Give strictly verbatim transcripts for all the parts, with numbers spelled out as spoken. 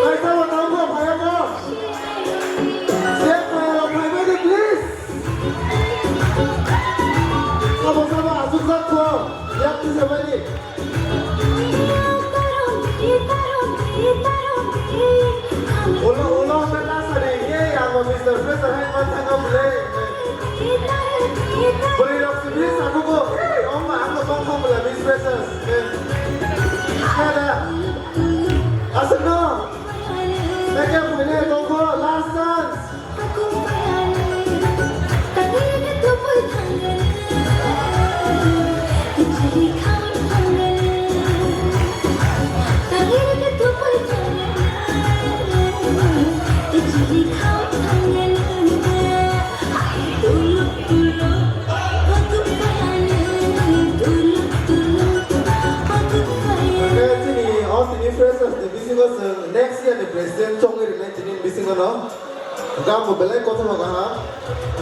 Kaisa bo tangkho phaiya kho. Chef phaiya rok phaibai di, please. Sabo sabo aswk jak kho. Yak tisa bai di. Ulo, ulo, hwnwi ta sadi, ye, ang bo Mister Fresher hai man thangma bwle. Bwrwi rok simi sakugo, "Hey, ongma, ang bo tong thang bwle, Miss Fresher." Kada. Aswkno. Nake phwini tongkho, last chance. Hwnkhe chini o tini freshers ni bisingo chwng next year ni president chongwi rwnai tini bisingo no. Hwnkhe ang bo belai kothoma kaham.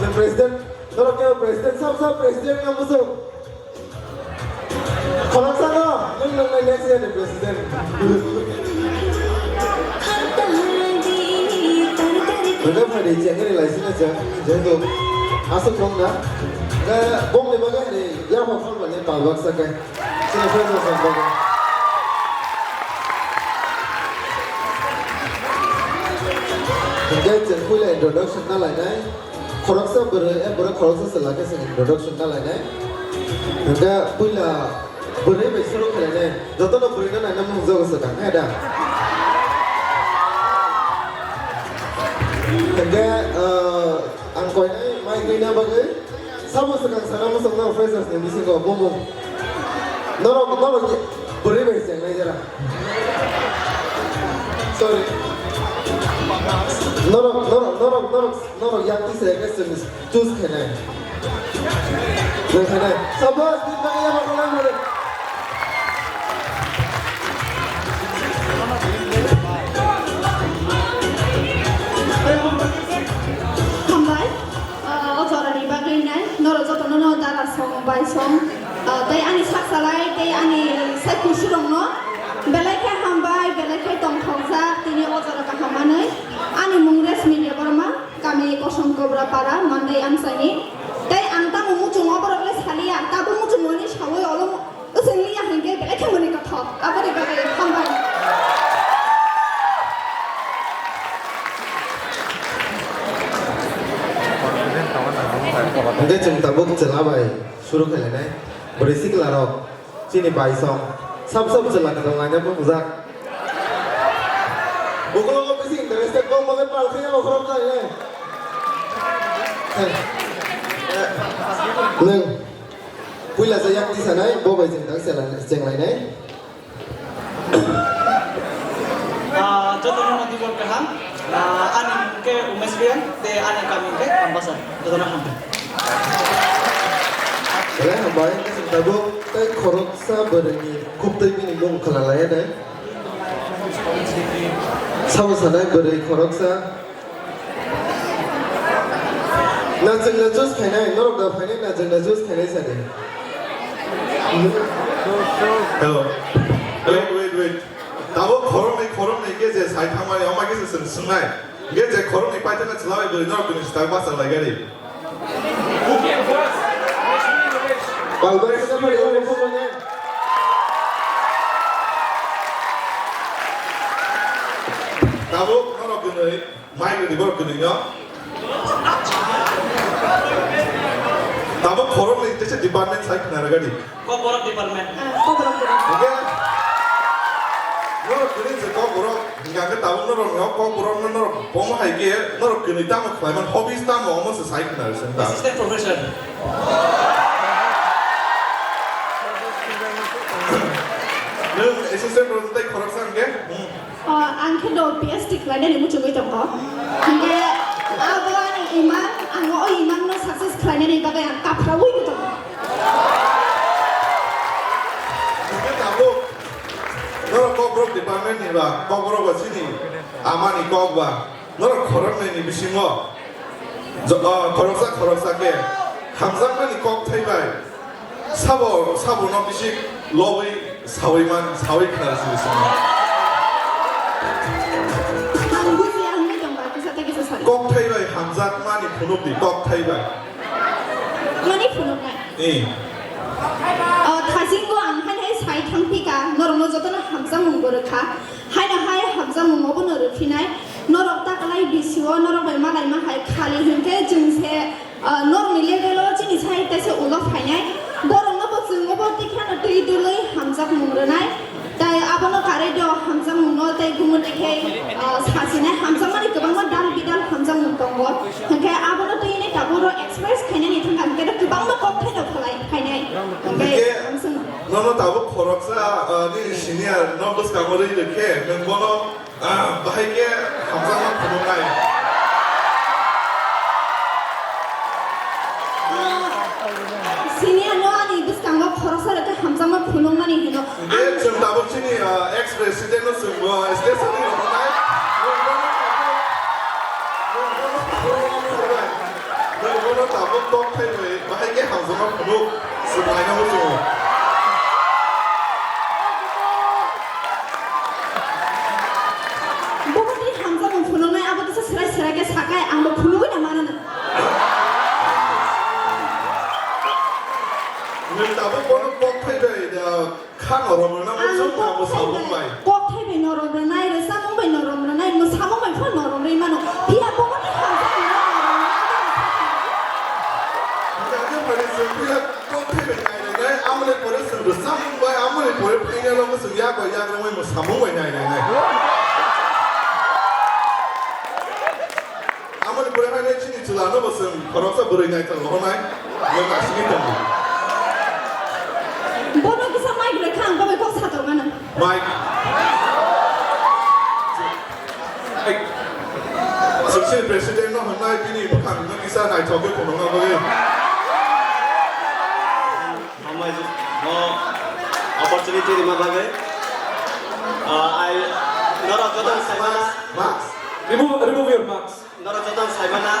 Nwng president, norok khe president, sab sab president wng muchung. Khoroksa no, nwng nwngnai next year ni president. Hwnkhe phaidi chengri laisina chwng, jehetu aswk wngna. Hwnkhe bongni bagwi ni yapha phalmani pal baksa khe. Chini friends rok song bagwi. Hwnkhe chwng puila introduction na lainai. Khoroksa bwrwi, eh, bwrwi khoroksa chwla khe chwng introduction na lainai. Hwnkhe puila bwrwi bai suru khlainai. Jotono bwrwino naina mung jago swkang, he da? Hwnkhe, eh, ang koinai mai gwnina bagwi. Sabo swkang sana muchungno freshers ni bisingo bumung. Norok, norok bwrwi bai chengnai jera. Sorry. Norok, norok, norok, norok, norok yang tisa khe chwng choose khainai. Nang khainai. Sabo din bagwi yama khalang bwrwi. Hambai. Ah, o jorani bagwi nai, norok jotono no dara song, bai song, ah, tei ani sak salai, tei ani sai kusurokno belai khe hambai, belai khe tongthokjak, tini o jora kaham manwi. Ani mung Reshmi Debbarma, kami Kosom Kobra Para, Mandai amchaini. Tei ang tamo muchungo borok le saliya, tabuk muchungmani sawi olo. Chwng liya hinkhe belai khe mwnwi kothok. Aboni bagwi hambai. Hwnkhe chwng tabuk chwla bai suru khlainai. Bwrwi sikla rok chini bai song sab sab chwla kwtal naina bumjak. Bukulogo bisi interested, bo mole pal khe abo khorok jai le. Nwng. Puila sa yak tisanai, bo bai chwng tak chela-, chenglainai. Ah, jotono no dibor kaham. Ah, ani mung khe Umesh Riang, tei ani kami khe Ambasa. Jotono hambai. Belai hambai, chwng tabuk tei khoroksa bwrwini khubtwi bini mung khlalainai. Sabo sanai bwrwi khoroksa. Nachwngno choose khainai, norok da phainai, nachwngno choose khainai sadi. Hello. Wait, wait, wait. Tabuk khoroknwi, khoroknwi khe je sai thangmani, omo khe se swng-, swngnai. Hwnkhe je khoroknwi paithakno chwla bai bwrwi norok kwnwi swkang bachalaigari. Palbai khe phai, omo phai. Tabuk norok kwnwi. Mai rwdi borok kwnwi no. Tabuk khoroknwi teisa department sai khna rwgadi. Kokborok department. Kokborok department. Hwnkhe norok kwnwi se kokborok hwnkha khe tabuk norok no kokborok no norok bomo hai khe norok kwnwi tamo khlaiman hobbies tamo omo se sai khna rwsong ta. Assistant professor. Nwng assistant professor tei khoroksa hwnkhe? Hmm. O, ang khe do P H D khlainani muchungwi tongo. Hwnkhe abo ani imang, ang o imangno success khlainani bagwi ang kaphraui tongo. Hwnkhe tabuk norok kokborok department ni ba, kokborok ba chini amani kok ba, norok khoroknwi ni bisingo Jo-, o, khoroksa khoroksa khe hamjakmani kok thai bai sabo, sabono bisi lobwi sawi man, sawi khna rwsini simi. Kokthai bai hamjakmani phunukdi, kokthai bai. Mani phunuknai. Eh. O, thasingo ang hai hai sai thangphika, norokno jotono hamjakmung bo rwkha. Haino hai hamjakmung obono rwphinai. Norok ta kwlai bisio norok bai malaima hai khali hinkhe chwng se, o, norokni level o chini sai tesa ulo phainai. Borokno bo chwng obo tikhano twi dwlwi hamjakmung rwnai. Tai abono karwi do hamjakmungno tei gumo tei khe, ah, sasinai hamjakmani kwbangma dal bidal hamjakmung tongo. Hinkhe abono twi hwnwi tabukno express khainani thangkha hinkhe kwbangma kokthai no phalai phainai. Hinkhe Hinkhe ang swngno. Nono tabuk khoroksa, ah, nini senior no bwskango rwi rwkhe nwng bono, ah, bahai khe hamjakma phunuknai. Senior no ani bwskango khoroksa rwkhe hamjakma phunukmani hino. Hwnkhe chwng tabuk chini, ah, ex president no chwng bo stage o rwnai. Nwng bono tabuk tok thai bai bahai khe hamjakma phunuk chwng laina muchungo. Bobo tei hamjakma phunuknai abo kisa serai serai khe sakai ang bo phunugwi na mano na. Nwng tabuk bono kok thai bai da kha norom rwna muchung na mwsamung bai. Kok thai bai norom rwnai, rwsamung bai norom rwnai, mwsamung bai phano norom rwi mano. Phiya bobo ni hamjakma norom rwnai. Hwnkhe phani chwng phiya kok thai bai nai rwnai, amoni pore chwng rwsamung bai, amoni pore phainai rok chwng yak bai yak rwmai mwsamung bai nai rwnai. Amoni pore hai nai chini chwla no bo chwng khoroksa bwrwi naithok rohornai, nwng asugwi tongo. Bono kisa mic rwkha ang bobai kok satok mano. Mic. Ai. Chwng chini president no hwnai bini bwkhang no kisa naithok khe phunukna bagwi. Hambai no opportunity rima bagwi. Ah, I, norok joto saimana. Mask. Remove, remove your mask. Norok joto saimana.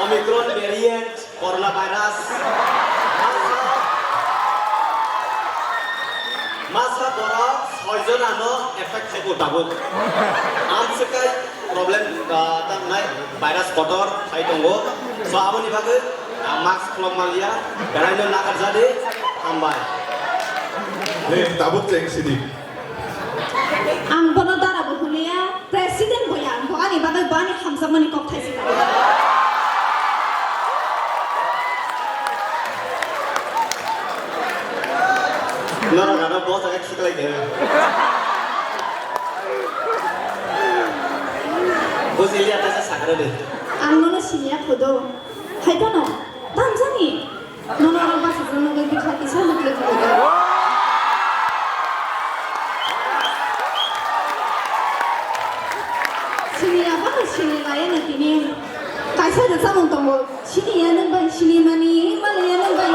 Omicron variant, corona virus. Masa borok soi jona no effect khaio tabuk. Amswk kai problem, ah, tangnai virus kotor khai tongo. So aboni bagwi, ah, mask khulok manliya, belaino nakarjadi, hambai. Le, tabuk cheng sidi. Ang bono dara bo hwnliya, president bo ya, bo ani bagwi bo ani hamjakmani kok thaisi. Norok ano bo jaga khiklai de. Bo jili ata sa sakra de. Ang nono siniya khodo. Hai kono, tamjani. Nono oro basa jwng nugwi bwkha kisa nukle phuru. Sini ya bano sini laya na tini. Kaisa rwchapmung tongo. Sini ya nwng bai sini mani, mani ya nwng bai.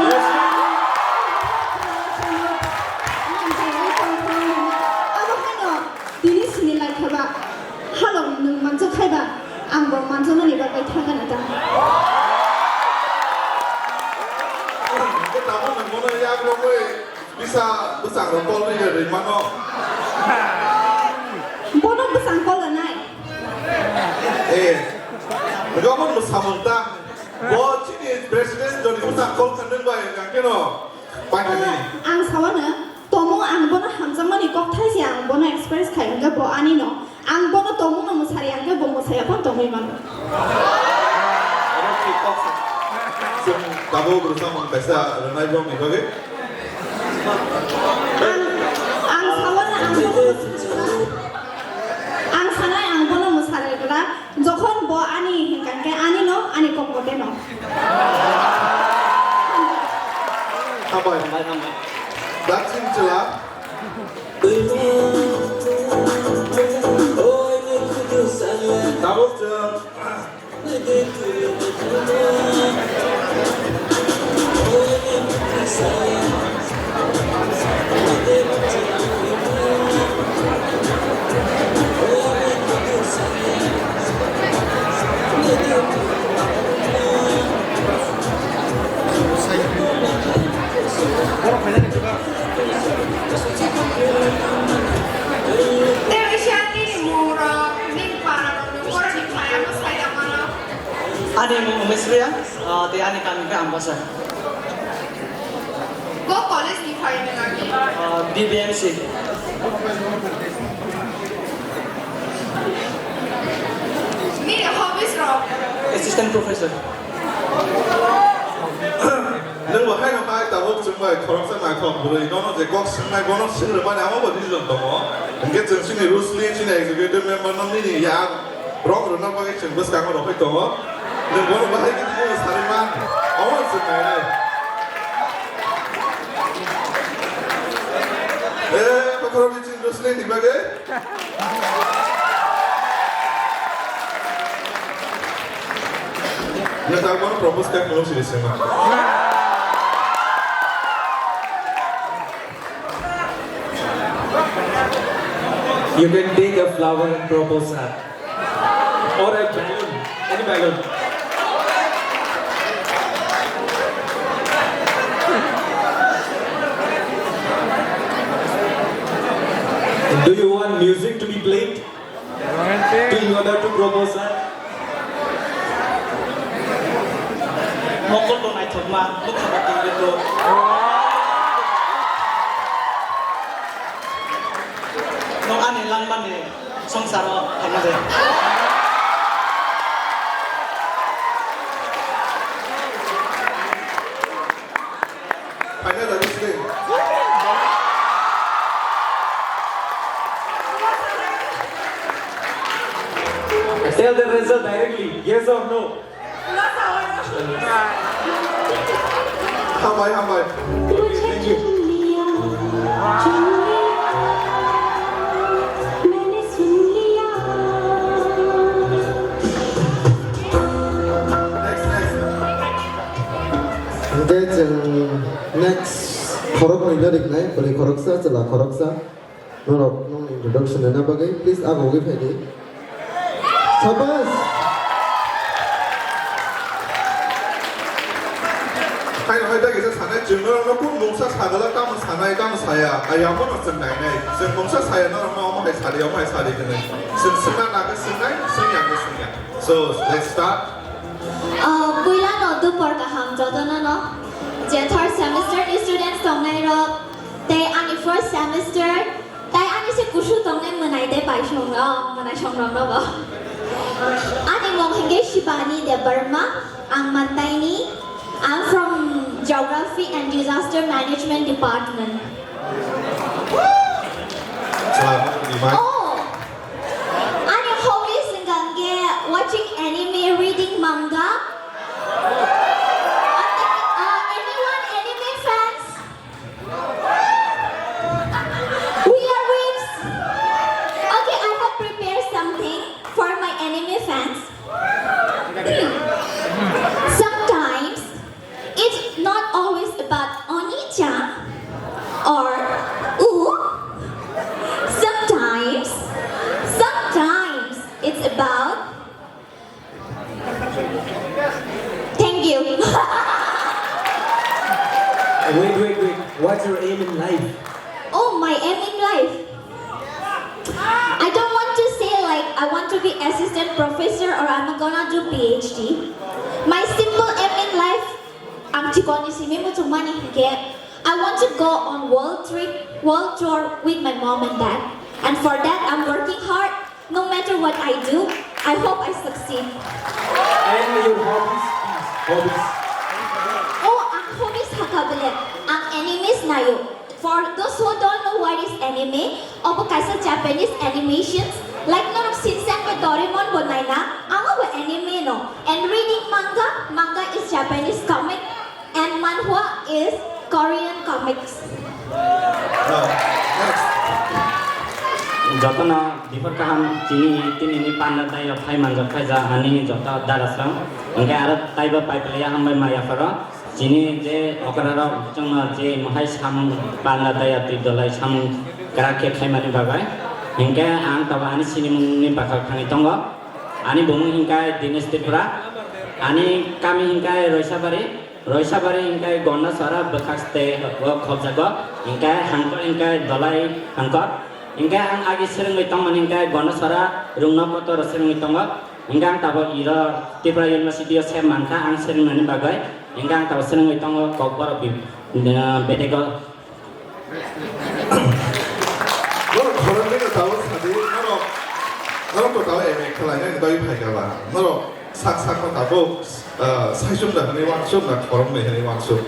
Abo haino. Tini sini lai kha ba, halok nwng manjak khai ba, ang bo manjaknani bagwi thangani ta. Hwnkhe tamo nwng bono yak rogwi bisa bwsang rok call rwi rwi mano. Bono bwsang call rwnai. Eh, hwnkhe omo mwsamung ta. Bo chini president joni bwsang call kha nwng bai hwnkhe no. Paithani. Ang sawano, tomung ang bono hamjakmani kok thaisi ang bono express khai hwnkhe bo ani no. Ang bono tomung no mwsari hwnkhe bo mwsaya phano tongwi mano. Oro thik kok sa. Chwng tabuk rwchapmung kaisa rwnai bongni bagwi. Ang, ang sawano ang bono mwsari. Ang sanai ang bono mwsari gwla, jokhon bo ani hinkha hinkhe ani no, ani kok bo teno. Hambai. Hambai, hambai. Dakshin chwla. Tabuk chwng. Tei waisa nini mungrok, nini pararokni borokni khlai ano sai da mano. Ani mung Umesh Reang, ah, tei ani kami khe Ambasa. Bo college ni phainai nangni? Ah, B B M C. Nini hobbies rok? Assistant Professor. Nwng bo haino hai tabuk chwng bai khoroksa naithok bwrwi nono je kok swngnai bono swng rwmani amo bo reason tongo. Hwnkhe chwng chini Rusli chini executive member no nini ya rok rwna bagwi chwng bwskango rwphai tongo. Nwng bono bahai khe tini sari man omo chwng nainai. Eh, kokrok ni chini Rusli ni bagwi. Neta kono propose khe kono siri sema. You can take a flower and propose her. Or a balloon. Any balloon. Do you want music to be played? In order to propose her? Mokol bo naithokma, bwkha bo tongwi tok. Nwng ani langmani songsaro phaina de. Final result. Tell the result directly, yes or no? Hambai, hambai. Thank you. Next, next. Hingke chwng next khoroknwi no riknai, bwrwi khoroksa, chwla khoroksa. Norok nokni introduction rwna bagwi, please, agogwi phaidi. Sabash! Hai, hai, da kisa sanai, chwng norokno kung mungsa sagala tamo sanai, tamo saya, ayamo no chwng nainai. Chwng mungsa saya norokno omo hai sadi, omo hai sadi hwnwi. Chwng swngna nangkhe swngnai, swngya khe swngya. So, let's start. Ah, puila no dupor kaham jotono no. Je third semester ni students tongnai rok, tei ani first semester, tei ani se kusu tongnai mwnai tei paisong rok, mwnai song rok no bo. Ani mung hingke Shibani Debbarma, ang Mantaini, I'm from Geography and Disaster Management Department. Selamat, Dimas. Oh, ani hobbies hingke watching anime, reading manga. Uh, anyone anime fans? We are whips. Okay, I have prepared something for my anime fans. Sometimes it's not always about Oni-chan or U. Sometimes, sometimes it's about Thank you. Wait, wait, wait. What's your aim in life? Oh, my aim in life. I don't want to say like I want to be assistant professor or I'm gonna do P H D. My simple aim in life, ang chikoni simi muchungmani hingke, I want to go on world trip, world tour with my mom and dad. And for that, I'm working hard. No matter what I do, I hope I succeed. And your hobbies, please, hobbies. Oh, ang hobbies hakha bele, ang animes naio. For those who don't know what is anime, obo kaisa Japanese animations, like norok Shinchan bai Doraemon bo naina, amo bo anime no. And reading manga, manga is Japanese comic. And manhwa is Korean comics. Jotono diphar kaham chini tini ni panda daya phai manjak phai ja ani joto darasong. Hingke aro taibo pai piliya hambai maya pharo. Chini je okra rok chwngno je mohai samung panda daya twi dolai samung kwrak khe khaimani bagwi. Hingke ang tabuk ani sinimung ni bwkhak thangwi tongo. Ani bumung hingkai Dinesh Tripura. Ani kami hingkai Roisabari. Roisabari hingkai Gondasora bwkhak ste o khobjago, hingkai Hangkor hingkai Dolai Hangkor. Hingkai ang agi swrwngwi tongmani hingkai Gondasora Rungno Kotor swrwngwi tongo. Hingke ang tabok iro Tripura University o sem mankha, ang sengmani bagwi. Hingke ang tabok sengwi tongo Kokborok bi-, eh, bedego. Norok khoroknwi no tabok sadi, norok, norok to tabok M A khlainani bagwi phaikha ba? Norok sak sak no tabok, eh, saichung da hwnwi uansuk na khoroknwi hwnwi uansuk?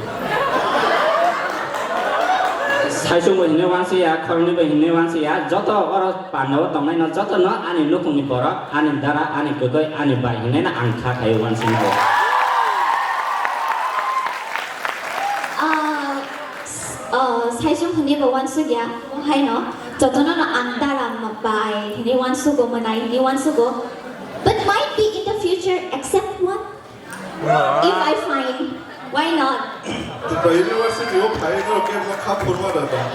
Saichung bai hwnwi uansuk ya, khoroknwi bai hwnwi uansuk ya, joto oro Pandao tongnai no joto no ani nukhungni borok, ani dara, ani kwtwi, ani bai hinwi no ang kha khaio uansukmani. Ah, s-, ah, saichung hwnwi bo uansuk ya, haino jotono no ang dara ma-, bai hinwi uansugo, mwnai hinwi uansugo. But might be in the future, except one. If I find, why not? Tripura University o phai no kebo kha phurma da tong.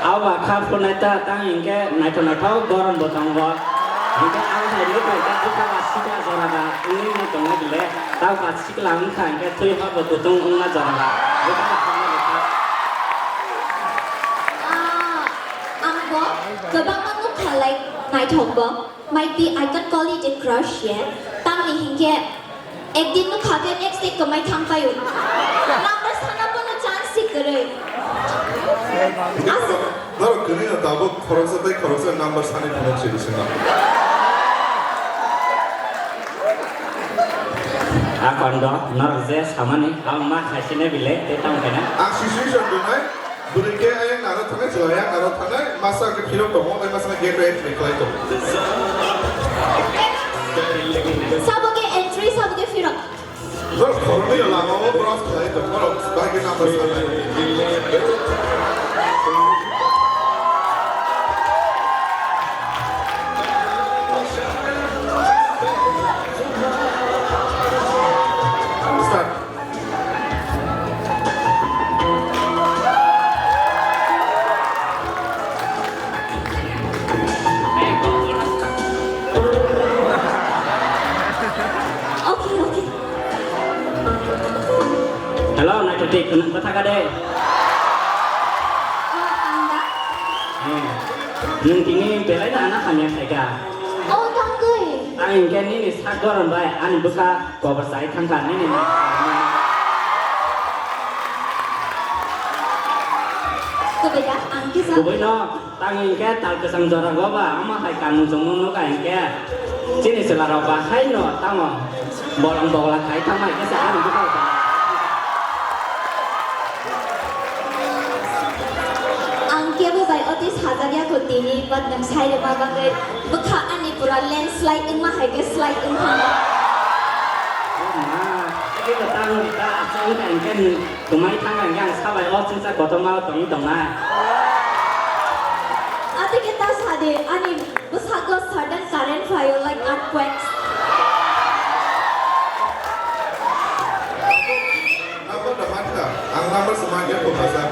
Abo kha phurnai ta tang hingke naithok naithok goron bo tongo. Hingke ang hai no phai ta bwkha ba sika jora ba wngwi no tongo bile. Tao ba sikla wngkha hingke twi hor bo kutung wngma jora ba. Bwkha ba thangma bwkha. Ah, ang bo kwbangma nukha, like, naithok bo. Might be I can call it a crush, yeah. Tamni hinkhe ekdin nukha khe next day kwmai thang paio. Number sana bono chance si kwrwi. Aswk. Norok kwrwi no tabuk khoroksa tei khoroksa number sani phunuk si bisingo. A kondo norok je samani ang ma khaisine bile tei tamo kene. Ang situation dunai. Bwrwi khe ayang naro thangnai, chwla ayang naro thangnai, masa khe phirok tongo, tei masa khe gate entry khlai tongo. Sabo khe entry, sabo khe phirok. Bro, khoroknwi lama o bro khlai tongo, bro, bai khe number sanai. Start. Okay, okay. Hello, naithotik, nwng bwtha ka de? Oh, ang da? Hmm. Nwng tini belai no ano hamya khaika. Oh, tangwi. Ang hinkhe nini sak goron bai ani bwkha kobor chai thangkha nini. Kubui da, ang kisa. Kubui no, tang hinkhe tal kwchang jora go ba, ama hai kanmung chungmung nuka hinkhe. Chini chwla rok ba hai no, tamo bolong bogla khai thangma hinkhe se ani bwkha ba. Ang kebo bai oti sajak ya ko tini, but nang sai rema bagwi bwkha ani pura landslide wngma hai khe slide wngkha. Ma, kebo tang ta, chong ta hinkhe ni. Kwmai thang ang yang sabai o chwngsa kotorma o tongwi tongnai. Atwi khe ta sadi, ani bwsakgo sudden current phaio, like earthquakes. Number da mankha, ang number se mankhe phone kasa.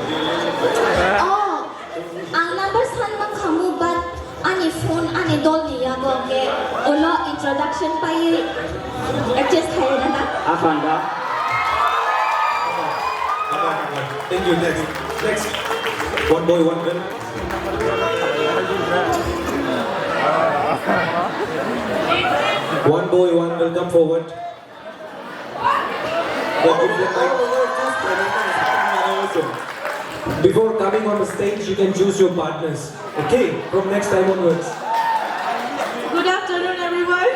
Oh, ang number san mankhamu, but ani phone ani dolni yago hwnkhe ulo introduction paiwi adjust khairwna na. Aphanda. Thank you. Next. Next. One boy, one girl. One boy, one girl, come forward. Before coming on the stage, you can choose your partners. Okay, from next time onwards. Good afternoon, everyone.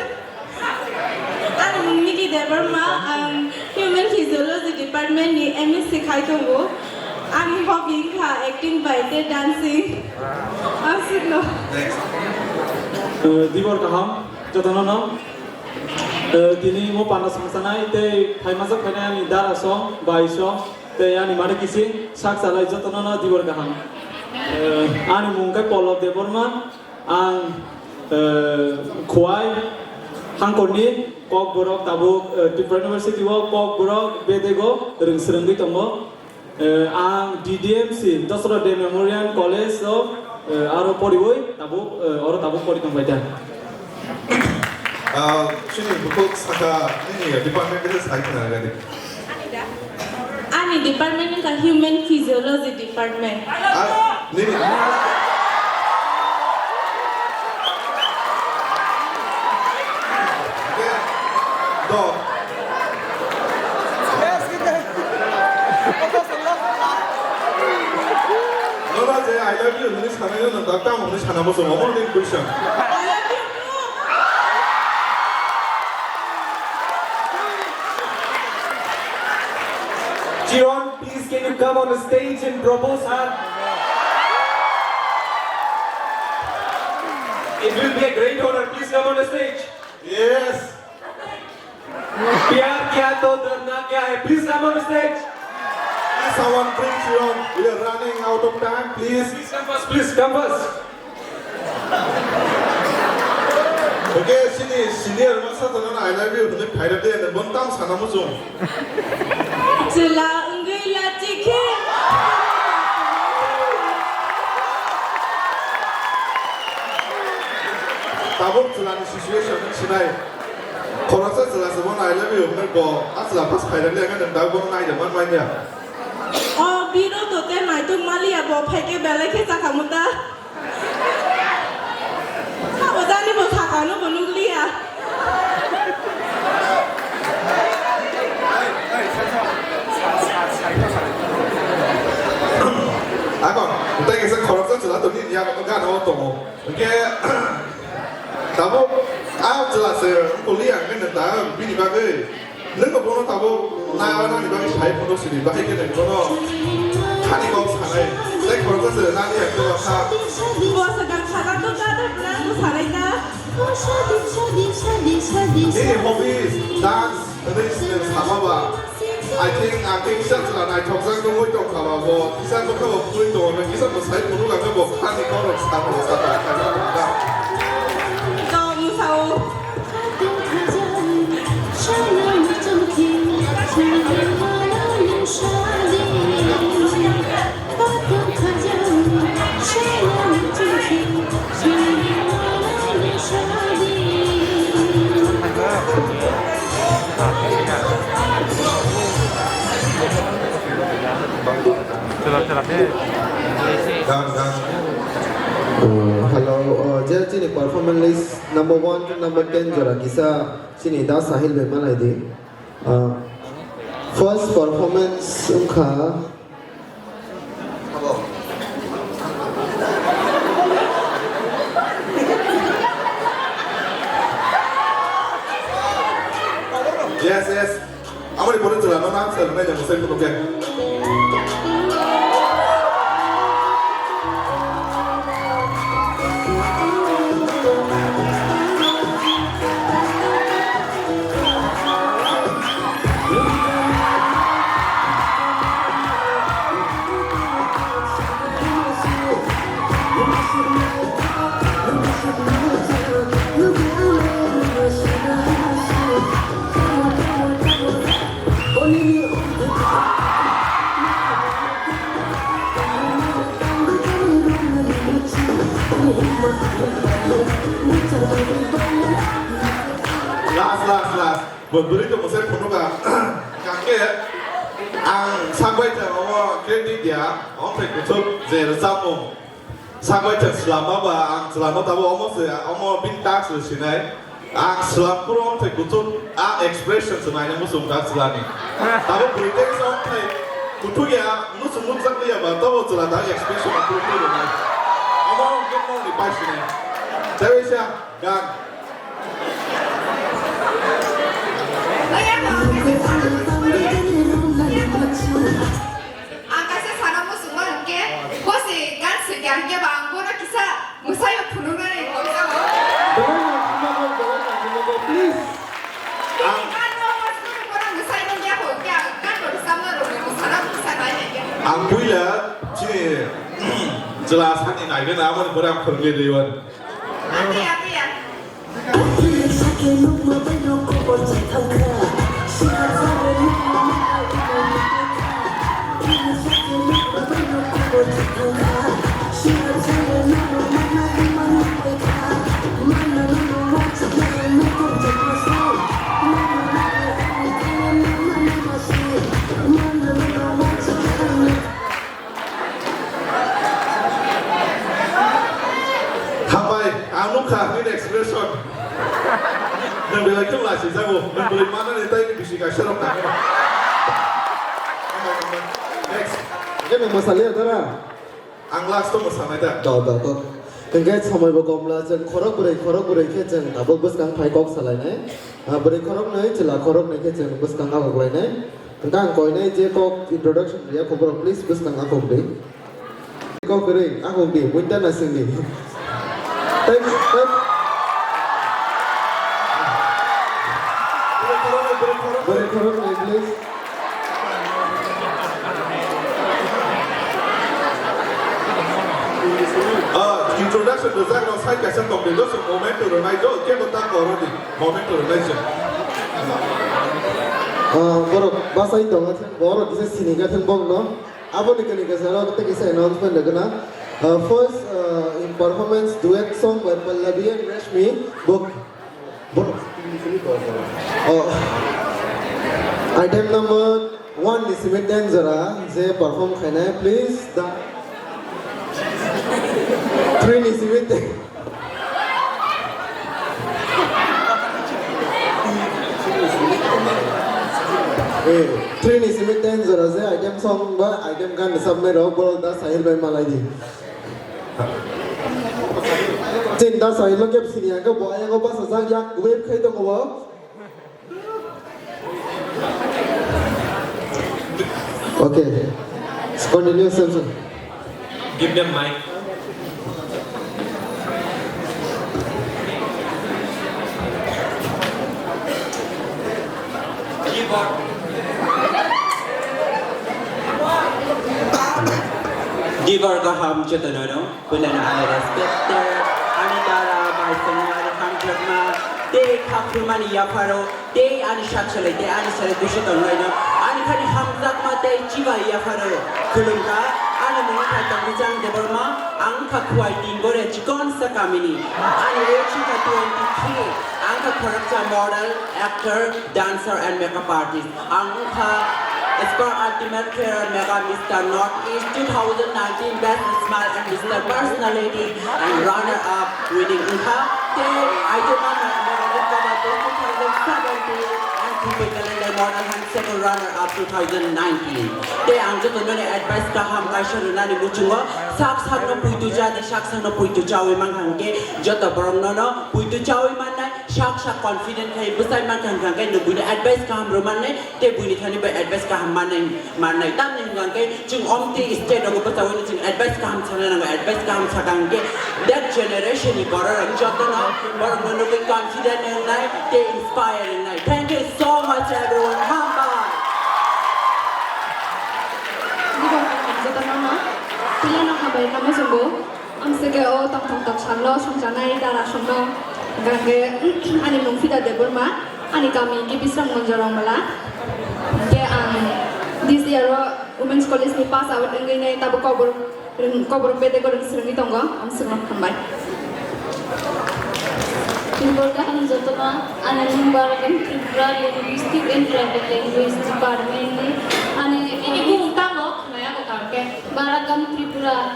Ang Niki Debbarma, ang Human Physiology Department ni M S C khai tongo. Ang hobby wngkha acting bai tei dancing. Ang sukno. Next. Uh, Dibor kaham, jotono no. Eh, tini mo panda songsanai tei phaimasa phainai ani dara song, bai song, tei ani mari kising sak salai jotono no dibor kaham. Eh, ani mung khe Pallab Debbarma, ang, eh, Khowai hangkorni Kokborok tabuk, eh, Tripura University o Kokborok bedego rwng swrwngwi tongo. Eh, ang D D M C, Dosra Day Memorial College o, eh, aro poriwi tabuk, eh, oro tabuk pori tongbai da. Ah, chini bukhuk saka nini department khe sai khna gani. Ani department wngkha Human Physiology Department. Ah, nini. Nono je I love you hwnwi sanai no, tak tamo hwnwi sana bo chwng omo ni question. Chiron, please can you come on the stage and propose her? It will be a great honor. Please come on the stage. Yes. प्यार क्या तो डरना क्या है? Please come on stage. Please, someone bring Chiron. We are running out of time. Please. Please come first. Please come first. Okay, sini senior masa to na I love you hwnwi phairok de, bontam sana muchung. Chwla wngwi lachi khe. Tabuk chwlani situation wng sinai. Khoroksa chwla se bono I love you hwnwi bo a chwla pas phairok le, ang nwng tabuk bono naida man manya. O biro to te naituk maliya, bo phaikhe belai khe chakhamu ta. Ojani bo sakano bo nukliya. Ako, tei kaisa khoroksa chwla to nini yago gana o tongo. Hwnkhe, tabuk a chwla se wngkuli ang khe nwng ta bini bagwi. Nwng bo bono tabuk na, nani bagwi sai phunuk sidi, bahai khe nwng bono khani kok sanai. Tei khoroksa se nani ang khe bakha. Bo se gam saga to ta ta nang bo sanai ta. Nini hobbies, dance, hwnwi sama ba. I think, I think kisa chwla naithokjak wngwi tongkha ba bo, kisa bwkha bo phunui tongo, kisa bwsai phunuk ang khe bo khani kokrok sa phunuk sa ta kha. To mwsao. Hello, uh, je chini performance list number one to number ten jora kisa chini da Sahil bai malai di. Uh, first performance wngkha. Yes, yes. Amoni pore chwla no nang sir nai jang sai kuno ke. Last, last, last. Bo bwrwi to mwsai phunukha. Kake ang sakbai thang omo credit ya, omo thai kuchuk je rwchapmung. Sakbai thang swlama ba ang chwlano tabo omo se, omo bini task se sinai. Ang swlam phuru omo thai kuchuk, ang expression se naina muchung kha chwlani. Tabo bwrwi tei omo thai kuthuk ya, muchung nukjak liya ba, tabo chwla da expression phuru phuru nai. Omo ang khe nokni pai sinai. Tei waisa. Gan. Ang kaisa sana muchungma hwnkhe, bosi gan swikha hwnkhe ba ang bono kisa mwsaio phunuknani kok jabo. Please. Bini gan no bono mwsai manya hwnkhe ang gan no rwchapna rwgwi mwsana mwsa nai hwnkhe. Ang puila chini chwla sani naigwna, aboni pore ang phwrwngwi rwi mano. Ati, ati, ati. Hambai, ang nukha nini expression. Nwng belai khe Jago, nang bwrwi manani tei ni bisi kaisa rok nang. Next. Hingke nang mwsaliya dara? Ang last o mwsanai da. Do, do, do. Hingke somoi bo komla chwng khorok bwrwi, khorok bwrwi khe chwng tabuk bwskang phai kok salainai. Ah, bwrwi khorok nwi, chwla khorok nwi khe chwng bwskang agoklainai. Hingke ang koinai je kok introduction riya, koborok please bwskang akok di. Kok ring, akok di, buinta na sing di. Thank you, thank you. Bwrwi khorok nai, please. Ah, introduction rwjak rok sai kaisa tong di, just moment to rwnai do, kebo ta koro di, moment to rwnai se. Ah, borok bachai tongo, borok kisa sini ka thang bokno. Aboni kani kasa rok tei kisa announcement rwgwna. Uh, first, uh, in performance duet song by Pallavi and Rashmi. Bok-, bok-, oh. Item number one ni simi ten jora je perform khainai, please. Da-, three ni simi ten. Eh, three ni simi ten jora je item song ba item gan rwchapnai rok, borok da Sahil bai malai di. Chin da Sahil no kep sini ang bo ayang o basa jak yak wave khai tongo bo. Okay. Continue, Samson. Give them mic. Dibar kaham chetonono. Puilano ani respected, ani dara, bai songwari, hamjakma, tei khaphurmani yapharo, tei ani saksalai, tei ani salai kusu tonglaino, ani khani hamjakma tei chibai yapharo khulumkha, ani mung wngkha Tongrijang Debbarma, ang wngkha Khuai Tingoria chikonsa kamini, ani age wngkha twenty-three, ang wngkha khoroksa model, actor, dancer and makeup artist. Ang wngkha Star Ultimate Career Mega Mister North East two thousand nineteen Best Smile and Mister Personality and Runner Up winning wngkha. Tei Aitema Mega Mister two thousand seventeen and Khumbai Calendar Model Handsome Runner Up two thousand nineteen. Tei ang joto noni advice kaham kaisa rwnani muchungo sak sakno puitu jadi, sak sakno puitu chawi mankha hwnkhe joto borok nono puitu chawi mannai. Sak sak confident khai bwsai mankha hwnkha khe nwng buino advice kaham rw mannai, tei buini thani bai advice kaham mannai, mannai. Tamni hwnkha khe chwng omtwi state rogo bwchaui chwng advice kaham sana nango, advice kaham saka hwnkhe that generation ni borok rok jotono borok no nugwi confident wngnai tei inspire wngnai. Thank you so much everyone. Hambai. Jotono no, puilano hambai kamo chwngbo. Amsike o tongthok toksalno songchanai dara songno, hingkhe ani mung Fida Debbarma, ani kami Kipisrang Monjorong Mala. Hingkhe ang this year o Women's College ni pass out wngwi nai tabuk kobor, kobor bedek o rwng swrwngwi tongo, amsukno hambai. Tubor kaham jotono, ani mung Baragan Tripura Linguistic and Tribal Language Department ni, ani ini bung tamo khmaya ko kake Baragan Tripura.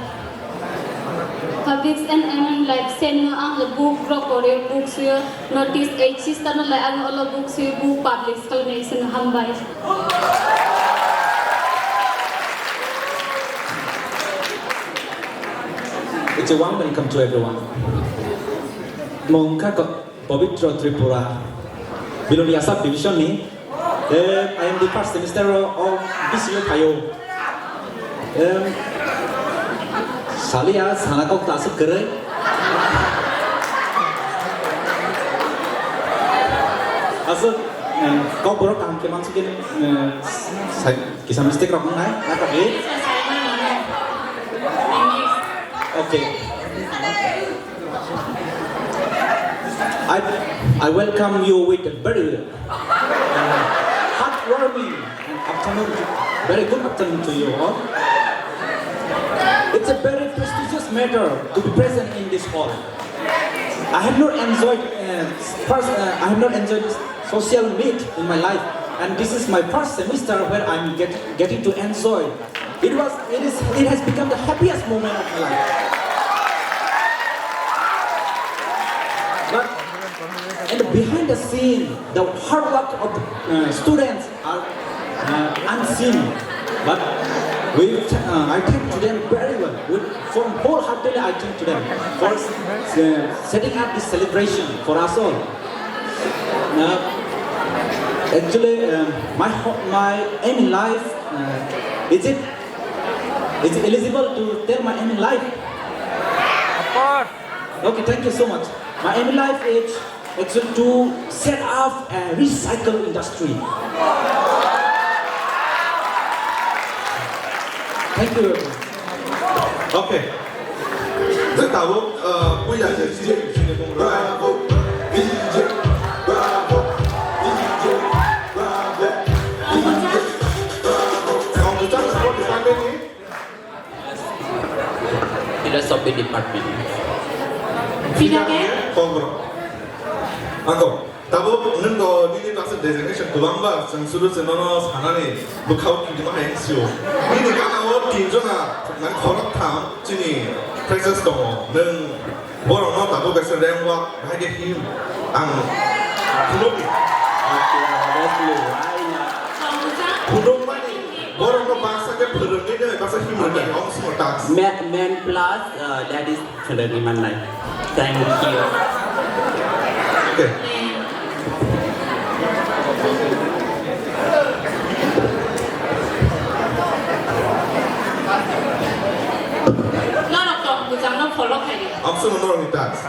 Habibs and Amen live sen no ang le book rok pore, book suyo notice eight sister no le ang olo book suyo book publish kal nei sen hambai. It's a warm welcome to everyone. Mongkha ko Pavitra Tripura, Bilonia sub division ni. Eh, I am the first semester of B C U Payo. Em, salia sana kok ta asuk kwrwi. Asuk, em, kok borok kaham khe mansuk khe, em, sai, kisa mistake rok wngnai, nai kok. Okay. I, I welcome you with a very, uh, heartwarming and afternoon, very good afternoon to you all. It's a very prestigious matter to be present in this hall. I have not enjoyed, uh, first, uh, I have not enjoyed this social meet in my life, and this is my first semester where I'm get, getting to enjoy. It was, it is, it has become the happiest moment of my life. But in the Behind the scene, the hard work of the uh, students are uh, unseen. But we, uh, I thank to them very well. With, from wholeheartedly, I thank to them for uh, setting up this celebration for us all. Uh, actually, um, my ho- my aim in life uh, is it is it eligible to tell my aim in life? Of course. Okay, thank you so much. My aim in life is actually to set up a recycle industry. Thank you. Okay. Tei tabuk, uh, puila khe D J ni bumung rok. Bravo, D J, bravo, D J, bravo, D J, bravo. Kong kwchang sport department ni? Philosophy department. Phila khe? Kong bro. Angko. Tabuk nwng do nini class designation kwbangba, chwng suru chwng nono sanani bwkhao kidima hai sio. Nini gana o tin jona, nang khorok tham chini freshers tongo. Nwng borokno tabuk kaisa rank walk bahai khe him ang phunukni. Phunukmani borokno baksa khe phwrwngwi nai baksa him rwkha, omo simo task. Ma- man plus, uh, that is Khwlwrwi mannai. Thank you. Okay. Norok tong bwchangno follow khaidi. Absano norokni task.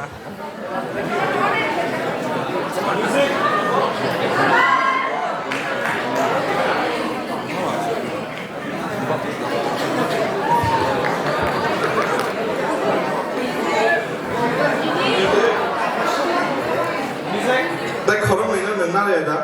Tei khoroknwi no nwng nalaya da?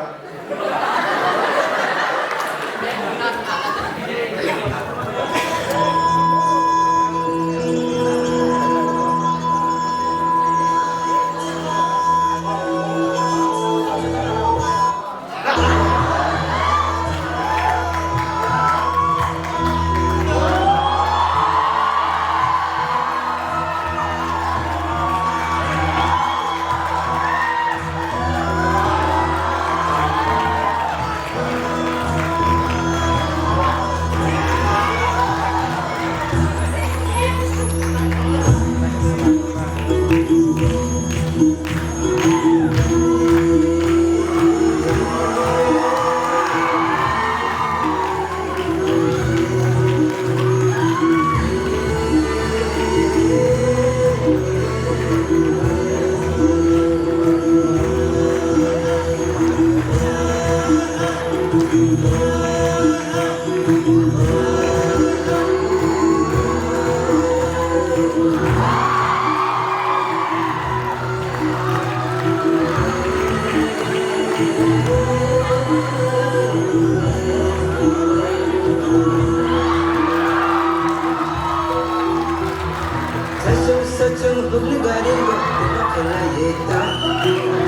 Sachung sachung hubli gari rok tuma khalai ta.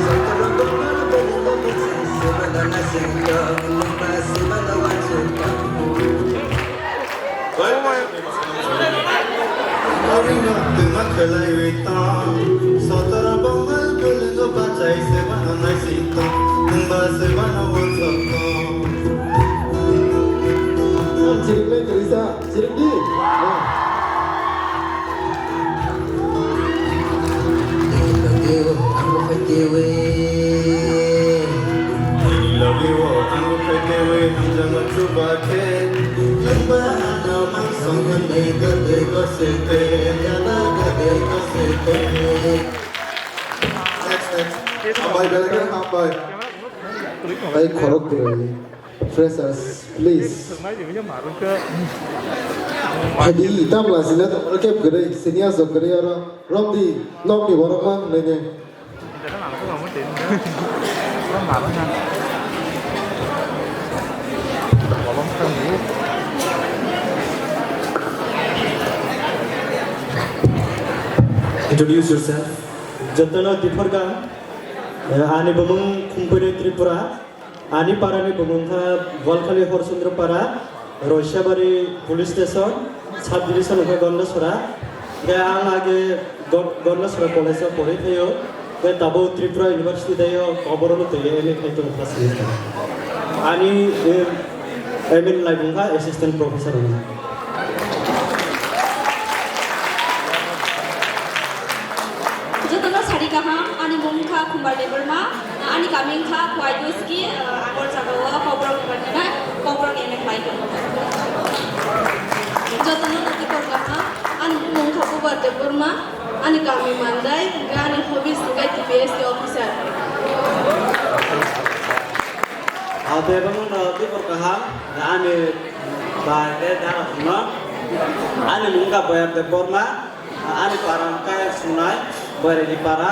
Sotoro bumar beri bumar seba dana sengta, bumar seba dawan sengta. Tuma khalai ta. Sotoro bumar beri bumar seba dana sengta, bumar seba dawan sengta. Ang chirik lai kwrwi sa, chirik di. Love you, ang bukhai tiwi. Love you, ang bukhai tiwi, ang jama chuba khe. Ang ba na mang song ni ga de ga se te, ga na ga de ga se te. Next, next. Hambai, belai khe hambai. Ai, khorok kwrwi. Freshers, please. Hadi, tabla sila to, oke, kwrwi, senior sok kwrwi aro, romdi, nokni borok mang, nene. Introduce yourself. Jotono Diphorgang, eh, ani bumung Khumpuini Tripura. Ani parani bumung kha Golkhali Horchandra Para, Roisabari Police Station, Sub Division kha Gondasora. Khe ang age Go-, Gondasora College o porwi thaio. Tei tabuk Tripura University tei o Kokborok no twi M A khai tongo first semester. Ani, eh, M A ni laibung kha assistant professor wngkha. Jotono sari kaham, ani mung kha Khumbar Debbarma, ani kami kha Khwai Doski, eh, Agartala o Kokborok department o Kokborok M A khlai tongo. Jotono noti kor kaham, ani mung kha Bubar Debbarma. Ani kami Mandai, hingke ani hobbies hingke T P S C officer. Abo bangma no tei bor kaham, ani bai tei dara phano. Ani mung kha Boyar Debbarma, ani para hingke Sunai, Boyarni para.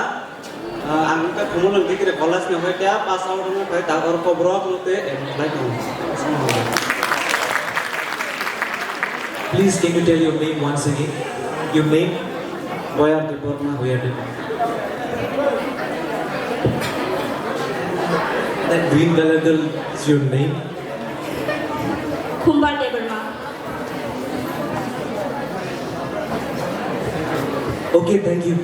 Ang hingke Khumulwng Degree College ni hoi khe pass out wngwi phai, tabuk Kokborok no tei M A khlai tongo. Please, can you tell your name once again? Your name? Boyar Debbarma. Boyar Debbarma. That green color girl is your name? Khumbar Debbarma. Okay, thank you.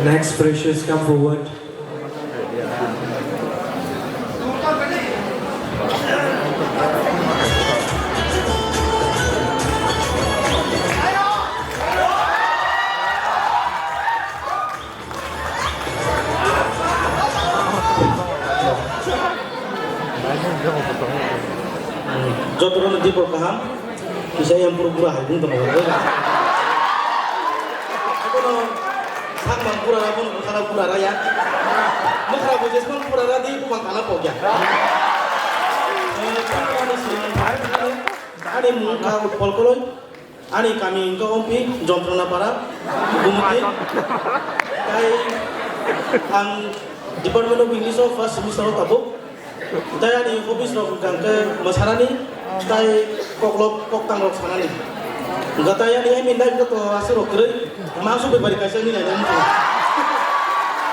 Next, freshers, come forward. Jotono dipor kaham, kisa yang pura pura hai bung tongma. Abono sakma pura abono bwkhara pura raya. Bwkhara bo jesman pura radi bumang kana pokya. Ani mung kha Utpal Koloi. Ani kami wngkha Ompi, Jontrona Para, Gumti. Tai ang Department of English o first semester o tabuk. Tai ani hobbies rok hwnkha hwnkhe mwsanani, tai koklop koktang rok sanani. Hwnkha tai ani aim in life to aswk rok kwrwi, mangso bepari kaisa wngwi lainani.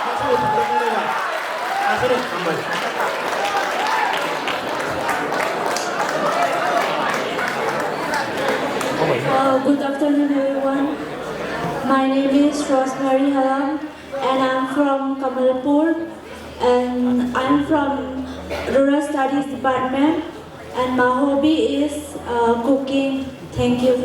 Mangso bepari kaisa wngwi lainani. Aswk rok hambai. Uh, good afternoon, everyone. My name is Rosemary Halam, and I'm from Kamalapur, and I'm from Rural Studies Department, and my hobby is, uh, cooking. Thank you.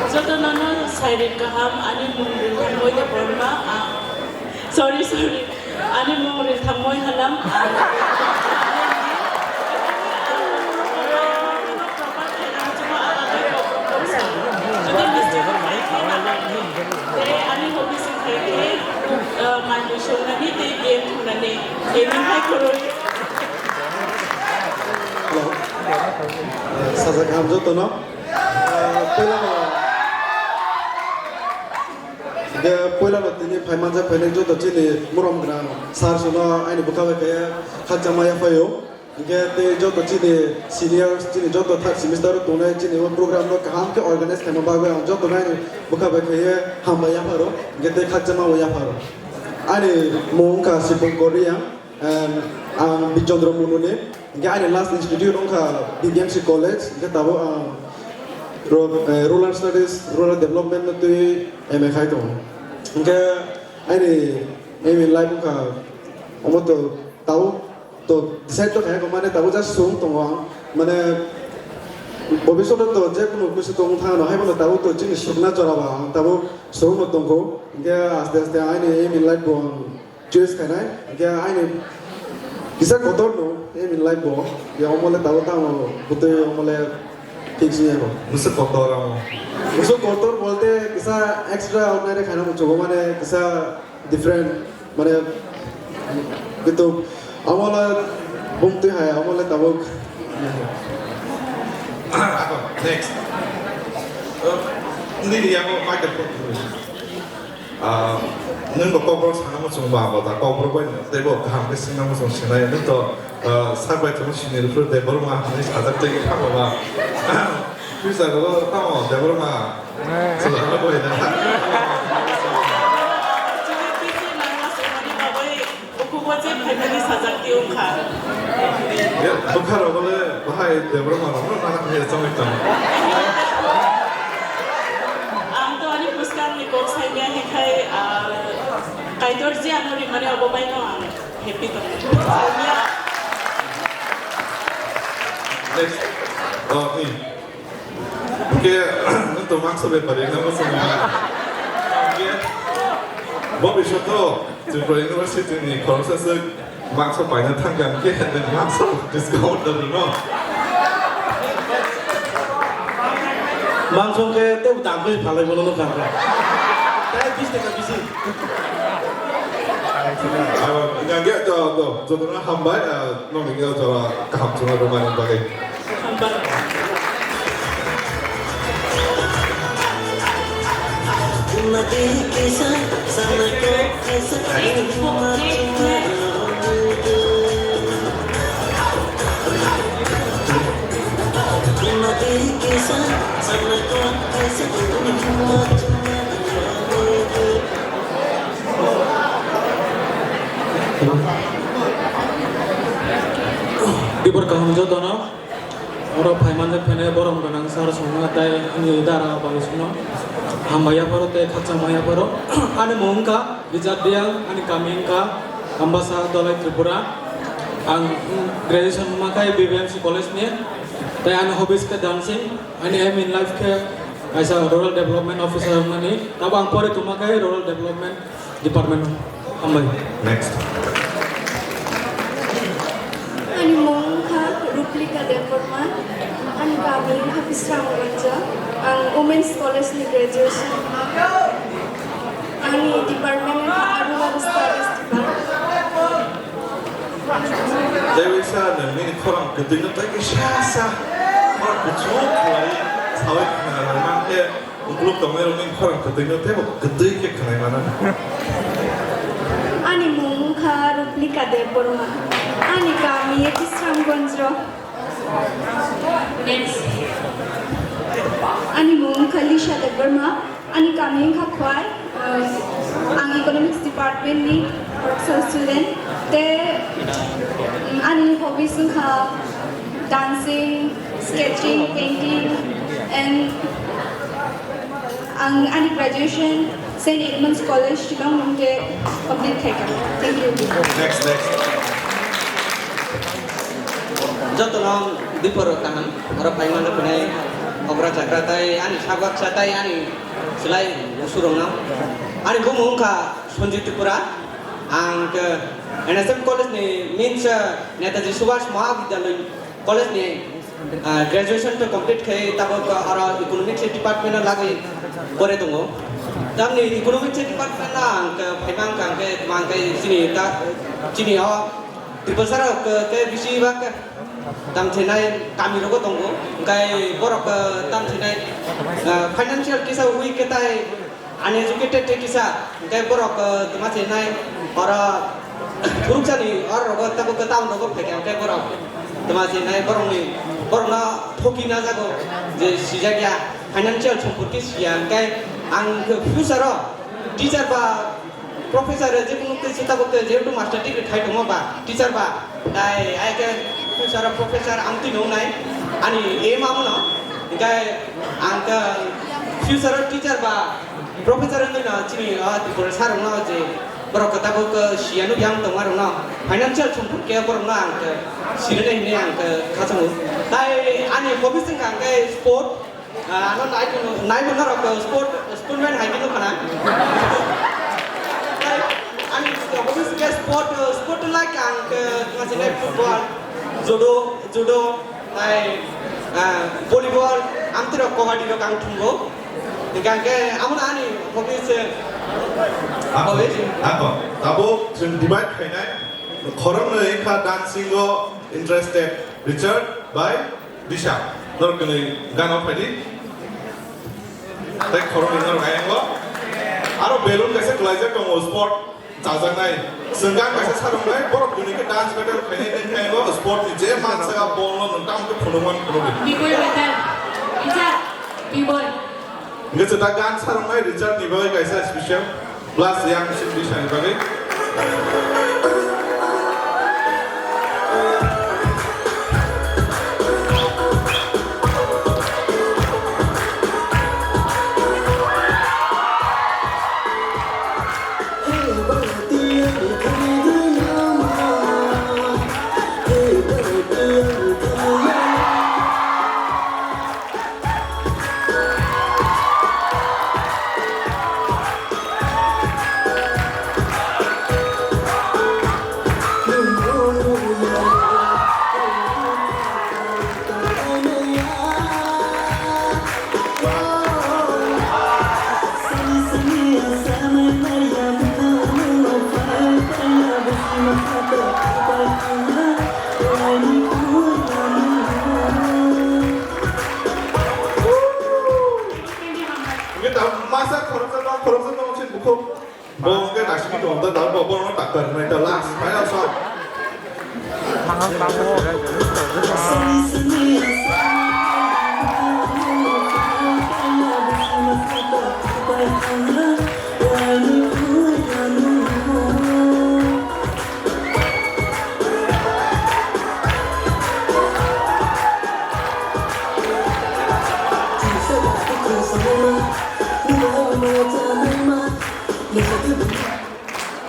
Jotono no sairik kaham, ani mung Rilthangmoi Debbarma, ang, sorry, sorry, ani mung Rilthangmoi Halam, ang, ani hobby se khe, uh, manwi songnani tei game thwngnani, gaming hai kwrwi. Hello. Sajak kaham jotono. Ah, puila no, hingke puila no tini phai manjak phainai joto chini murom gwnang sir sono aini bwkha bai khe khakchangma yaphaio. Hingke tei joto chini senior, chini joto third semester o tongnai chini o program no kaham khe organize khaina bagwi ang joto no aini bwkha bai khe hambai yapharo, hingke tei khakchangma bo yapharo. Ani mung wngkha Sipung Korea. Em, ang Bijondro Mununi, hingke ani last institute wngkha B B M C College, hingke tabuk ang ro-, eh, Rural Studies, Rural Development no twi M A khai tongo. Hingke ani aim in life wngkha, omo to tabuk to decide to khaiyakho, mane tabuk just swng tongo ang, mane bobishoto to je kunu kusu tong thangno, haibono tabuk to chini sukna chora ba ang tabuk swngno tongkho, hingke aste aste ani aim in life bo ang choice khainai, hingke aini kisa kotor no, aim in life bo, ya omo le tabuk tamo butui omo le fix ya bo. Bwswk kotor amo. Bwswk kotor bolte kisa extraordinary khaina muchungo, mane kisa different, mane, kintu omo le bumtwi hai, omo le tabuk. Next. Nini yago microphone. Ah, nwng bo Kokborok sana muchung ba, bo da Kokborok bai tei bo kaham khe swngna muchung sinai. Nwng to, ah, sak bai tongma sini rw phuru Debbarma hinwi sajak tei khe tamo ba. Future o tamo Debbarma. Chwla bai da. Wache phaimani sajak tiyung kha. Ya, bwkha rok le bahai Debra ma rok no nana khe chongwi tong. Ang to ani bwskang ni kok sanya hekhai, ah, Kaitor je ano rimani obo bai no ang happy tong. Sanya. Next. Oh, me. Hwnkhe, nwng to mangso bepari wngna muchungo. Hwnkhe, bobishoto Tripura University ni khoroksa swk mangso paina thangkha, hwnkhe nwng mangso discount da rwno. Mangso khe tei dam khe phalai bono nukha. Tei bis taka bisi. Abo, hwnkhe, to, to, jotono hambai, ah, nokni jora kaham chwngno rwmani bagwi. Dibor kaham jotono. Oro phaimanjak phainai borom gwnang sir songma tei ani dara bai songno hambai yapharo tei khakchangma yapharo. Ani mung wngkha Richard Diyang, ani kami wngkha Ambasa, Dhalai, Tripura. Ang graduation wngma khe B B M C college ni, tei ani hobbies khe dancing, ani aim in life khe kaisa rural development officer wngnani. Tabo ang pore tongma khe rural development Department o. Hambai. Next. Ani mung wngkha Ruplika Debbarma, ani kami wngkha Bisramganj, ang Women's College ni graduation. Ani department wngkha Rural Studies Department. Tei waisa nwng nini khorang kwtwino tei kisa sa khorang kuchuk khlai saui khna rwmang khe, Ukuluk tongnai rokni khorang kwtwino teibo kwtwi khe khwnai mano. Ani mung wngkha Ruplika Debbarma. Ani kami Bisramganj o. Next. Ani mung wngkha Lisha Debbarma. Ani kami wngkha Khwai. Uh, ang Economics Department ni khoroksa student. Tei, um, ani hobbies wngkha dancing, sketching, painting, and Ang ani graduation Saint Edmund's College, Shillong, Lungte complete khaikha. Thank you. Next, next. Jotono biporo kaham, oro phaimano hwnwi okra chakra tai ani sabaksa tai ani slai usurungno. Ani bumung wngkha Sanjit Tripura. Ang ke N S M College ni means, eh, Netaji Subhash Mahavidyalaya College ni Ah, graduation to complete khai tabuk oro economics department o lagwi pore tongo. Tamni economics department o ang khe phaima wngkha, hwnkhe tma hwnkhe chini ta, chini o Tripura sara o khe, khe bisi ba khe tang thinai kami rogo tongo. Hwnkhe borok, ah, tang thinai, ah, financial kisa weak khe tai Uneducated tei kisa, hwnkhe borok, eh, tma se nai, oro phuruksa ni oro rogo tabuk town rogo phaikha, hwnkhe borok tma se nai, borokni, borokno thoki na jago je sijak ya, financial sompoti siya, hwnkhe ang future o teacher ba professor je kunu khe se tabuk jehetu master degree khai tongo ba, teacher ba, Tai ai khe future o professor ang twi nung nai, ani aim amo no. Hingkhe ang khe future o teacher ba professor wngwi no chini o Tripura sir rok no je borok khe tabuk khe siya nukya wng tongma rok no financial sompot khe borok no ang khe sirinai hinwi ang khe khachang o. Tai ani hobbies wngkha ang khe sport, Ah, ano nai bono, nai bono rok, eh, sport, sportman hai khe nukha na. Tai ani hobbies khe sport, eh, sport like ang, eh, tma se nai football, judo, judo, tai, ah, volleyball, amtwi rok kabaddi rok ang thumgo. Hingkha khe amo no ani hobbies, eh, Ako, hobbies. Ako, tabuk chwng divide khainai, khoroknwi wngkha dancing o interested, Richard bai Disha, norok kwnwi gana phaidi. Tei khoroknwi norok ayango. Aro balloon kaisa kwlaijak tongo sport chajaknai. Chwng gan kaisa saroknai, borok kwnwi khe dance battle khainai, nini ayango sport ni je mansa ball no nwng tamo khe phunukman phunukdi. Bikoi better. Isa, bikoi. Hingke chwng ta gan saroknai Richard ni bagwi kaisa special plus yang sing Disha ni bagwi. Professor no chin bukhuk. Bo ke naisingni tong ta dal bo bono doctor nai ta last final song.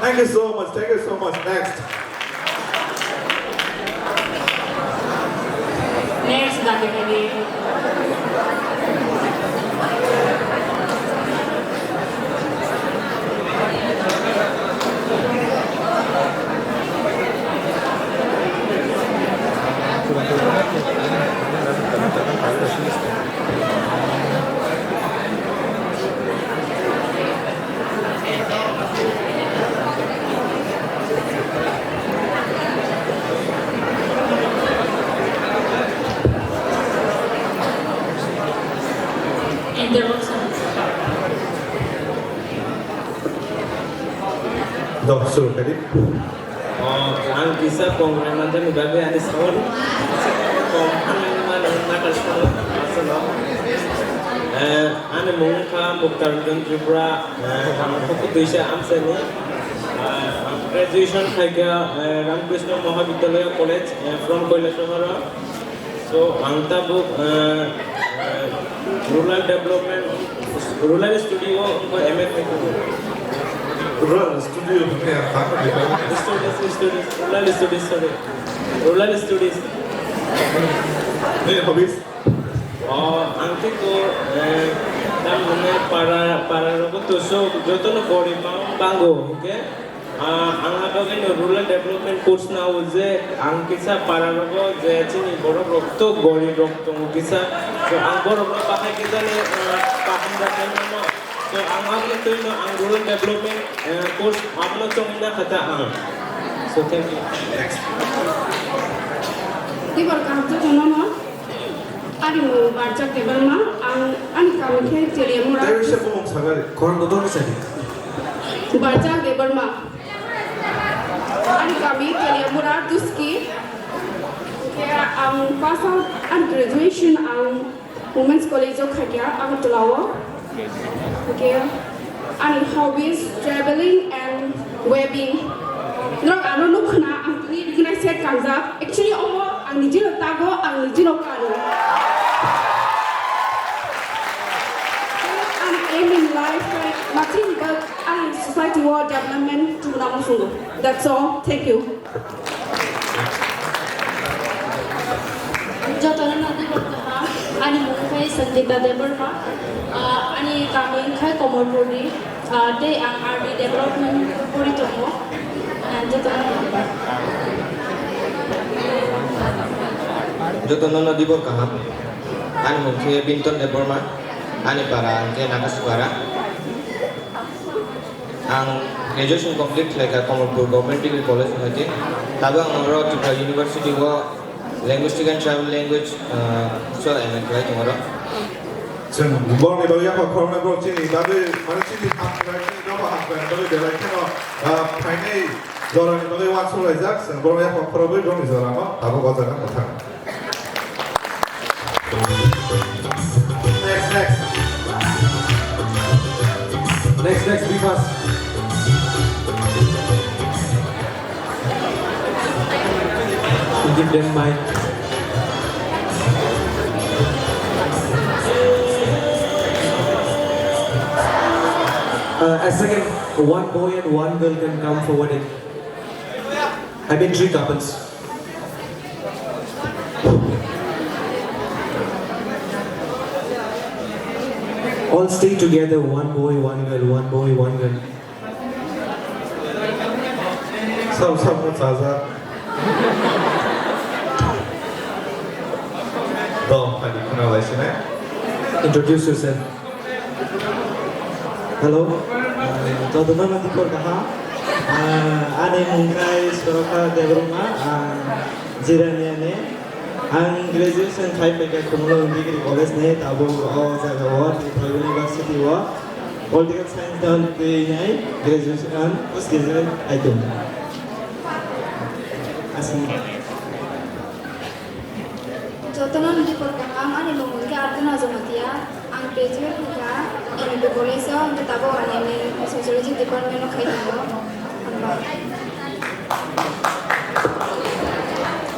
Thank you so much, thank you so much. Next. Next, Gandhi Gandhi. Introduction. Dok, suru kadi. Oh, ang kisa program manjani bagwi ani sound kok ang mano nakal sound asano. Eh, ani mung kha Muktar Ranjan Tripura, eh, ang khubu tuisa amsani. Eh, ang graduation khaikha, eh, Ramakrishna Mahavidyalaya College, eh, from Kailasahara. So, ang tabuk, eh, eh, rural development, rural studio ko M A khaikha. Rural studio hwnwi ang tamo development. Studies, studies, rural studies, sorry. Rural studies. Ni hobbies? Oh, ang tei ko, eh, tam hwnwi para, para rogo to so joto no gori bang, bango, okay? Ah, ang abo khe no rural development course na o je ang kisa para rogo je chini borok rok to gori rok tongo kisa. So ang borok no bahai kisa ni, ah, kaham da khe no. So ang abo twi no ang rural development, eh, course abono chongna kha ta ang. So thank you. Next. Tibor kaham to no no. Ani mung Barjak Debbarma, ang ani kami khe Cheriamura. Tei se bumung sagari. Khorang bodol ni sadi. Barjak Debbarma. Ani kami Cheriamura Duski. Khe ang pass out ani graduation ang Women's College o khaikha Agartala o. Okay. Ani hobbies, traveling and weaving. Norok ano nukhna ang tini recognize kanjak. Actually, omo ang nijino tago, ang nijino kano. Ang aim in life, like, nothing but ang society o development chumna musungo. That's all. Thank you. Jotono nadi borok kaha, ani mung khai Sangeeta Debbarma, ah, ani kami khai Komorpurni, ah, tei ang R D development pori tongo. Ah, jotono hambai. Jotono nadi borok kaha, ani mung khai Binton Debbarma, ani para ang khe Nakasipara. Ang graduation complete khlaikha Kamalpur Government Degree College hai khe. Tabuk ang oro Tripura University o Linguistic and Tribal Language, ah, so M A khlai tongo oro. Chwng borokni bagwi yaphang khoroknai borok chini bagwi, mane chini hamkrai, chini nogo hamkrai bagwi belai kheno, ah, phainai jorani bagwi uansukhlaijak. Chwng borok yaphang khoroknai borokni jorano tabuk o jaga mwthang. Next, next. Next, next, be fast. Give them mic. Uh, a second, one boy and one girl can come forward. I mean, three couples. All stay together, one boy, one girl, one boy, one girl. Sam, sam, sam, sam. Dom, tadi kenal lah sini. Introduce yourself. Hello. Ah, jotono no dikor kaha. Ah, ani mung khai Sorokha Debbarma, ah, Jirani ani. Ang graduation khai paikha Khumulwng Degree College ni, tabuk o jaga o Tripura University o. Political Science department twi nai graduation and post graduate item. Aswk. Jotono nini por kaham, ani mung hwnkhe Arjuna Jamatia, ang graduate wngkha M B College o, hwnkhe tabuk ang M A Sociology department o khai tongo. Hambai.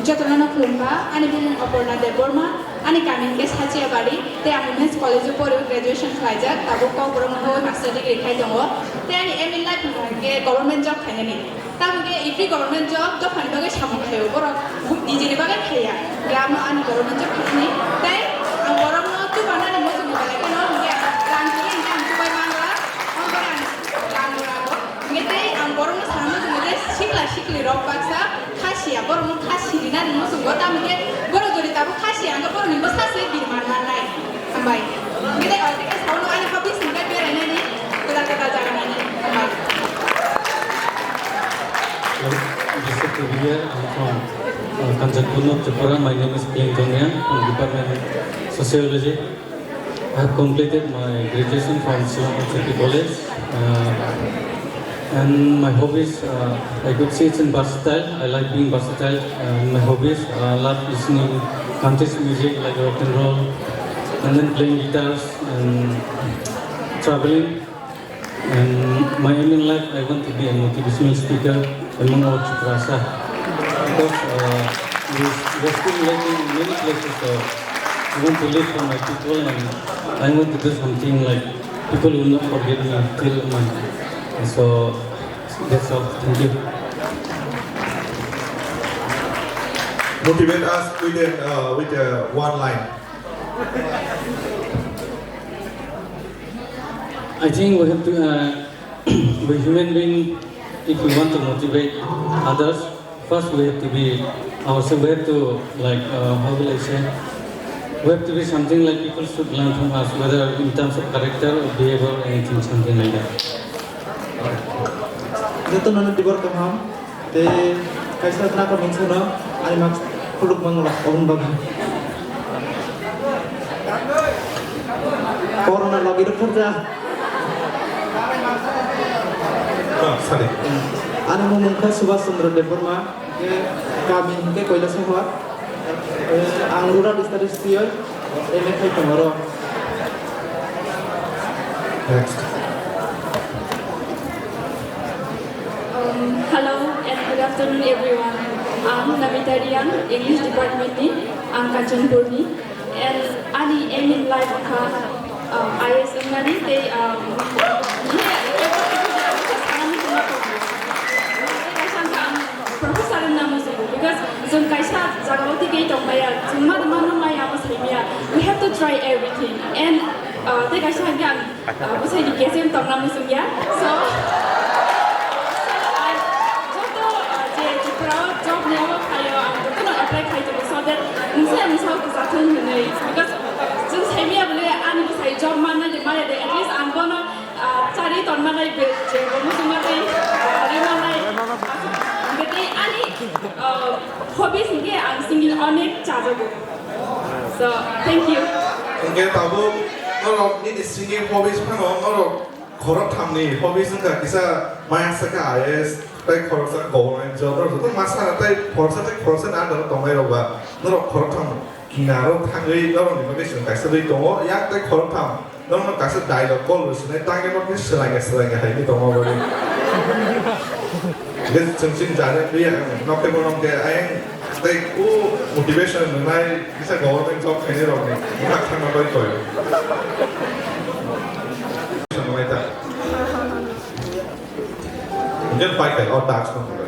Jotono no khulumkha, ani bumung Aparna Debbarma, ani kami hwnkhe Sachiabari, tei ang Women's College o pori graduation khlaijak, tabuk Kokborok o master degree khai tongo, tei ani aim in life hwnkhe government job khainani. Tamo khe every government job dophani bagwi samung khaio, borok nijini bagwi khaiya. Khe ano ani government job khaini, tei ang borokno chubanani muchungni bagwi kheno hwnkhe rang khe hwnkhe ang chubai manla, hwnkhe ang rang rwgo. Hwnkhe tei ang borokno sana muchungo je sikla sikli rok baksa kha siya, borokno kha sirinani muchungo, tamo khe borok jodi tabuk kha siya, hwnkhe borokni bwsa se bini man mannai. Hambai. Hwnkhe tei o tei khe saui ani hobbies hwnkhe berainani, kwtal kwtal jaga nainani. Hambai. Hello, this is T V R. I'm from, uh, Kanchanpur, North Tripura. My name is Clinton Riang from Department of Sociology. I have completed my graduation from Shillong H P College. Uh, and my hobbies, uh, I could say it's in versatile. I like being versatile. Uh, my hobbies, uh, I love listening country's music like rock and roll, and then playing guitars and traveling. And my aim in life, I want to be a motivational speaker among our Tiprasa. Because, uh, we, we are still lacking in many places, so I want to live for my people and I want to do something like people will not forget me till my. So that's all. Thank you. Motivate us with a, uh, with a one line. I think we have to, uh, we human being, if we want to motivate others, first we have to be ourselves, we have to, like, uh, how will I say, we have to be something like people should learn from us, whether in terms of character or behavior or anything, something like that. Jotono no tibor kaham. Tei kaisa nakarmung sano ani mak khuluk mangla oboni bagwi. Corona logi rw khorja. Ah, sorry. Ani mung wngkha Subhash Chandra Debbarma, hwnkhe kami hwnkhe Koilasohor. Eh, ang rural studies twiwi M A khai tongo oro. Next. Um, hello and good afternoon, everyone. Ang Namita Riang, English department ni, ang Kanchanpur ni, and ani aim in life wngkha, um, I A S wngnani tei, um, ni, Professor wngna muchungo, because chwng kaisa jagao tei tongmaya, chwng ma, ma, ma, maya, ma, saimaya. We have to try everything. And, uh, tei kaisa hwnkhe ang, uh, bwsaini K C M tongna muchungya. So, so, uh, joto, uh, je Tripura o job ni obo phaio, ang jotono apply khai tongo, so that mungsa mungsa kwchak thung hwnwi. Because chwng saimaya bole ani bwsai job manna de maya de, at least ang bono Ah, chari tonmanai be, je bo muchungma tei, ah, rimanai. Hwnkhe tei ani, ah, hobbies hwnkhe ang singing onek chajago. So, thank you. Hwnkhe tabuk norok nini singing hobbies phano norok khoroktham ni hobbies wngkha, kisa maya sakha I A S, tei khoroksa government job, norok joto masa tei khoroksa tei khoroksa ni under o tongnai rok ba norok khoroktham kinaro thangwi norok ni bagwi chwng kaisa twi tongo, yak tei khoroktham. Norokno kaisa dialogue call rw sinai, tangwi no khe swlainga swlainga hai wngwi tongma bagwi. Hwnkhe chwng chini jani twiya, nok tei bono hwnkhe ayang tei o motivation rwnai kisa government job khainai rokni bwkhak thangna bagwi koi. Hwnkhe pai khe o task no hwnwi.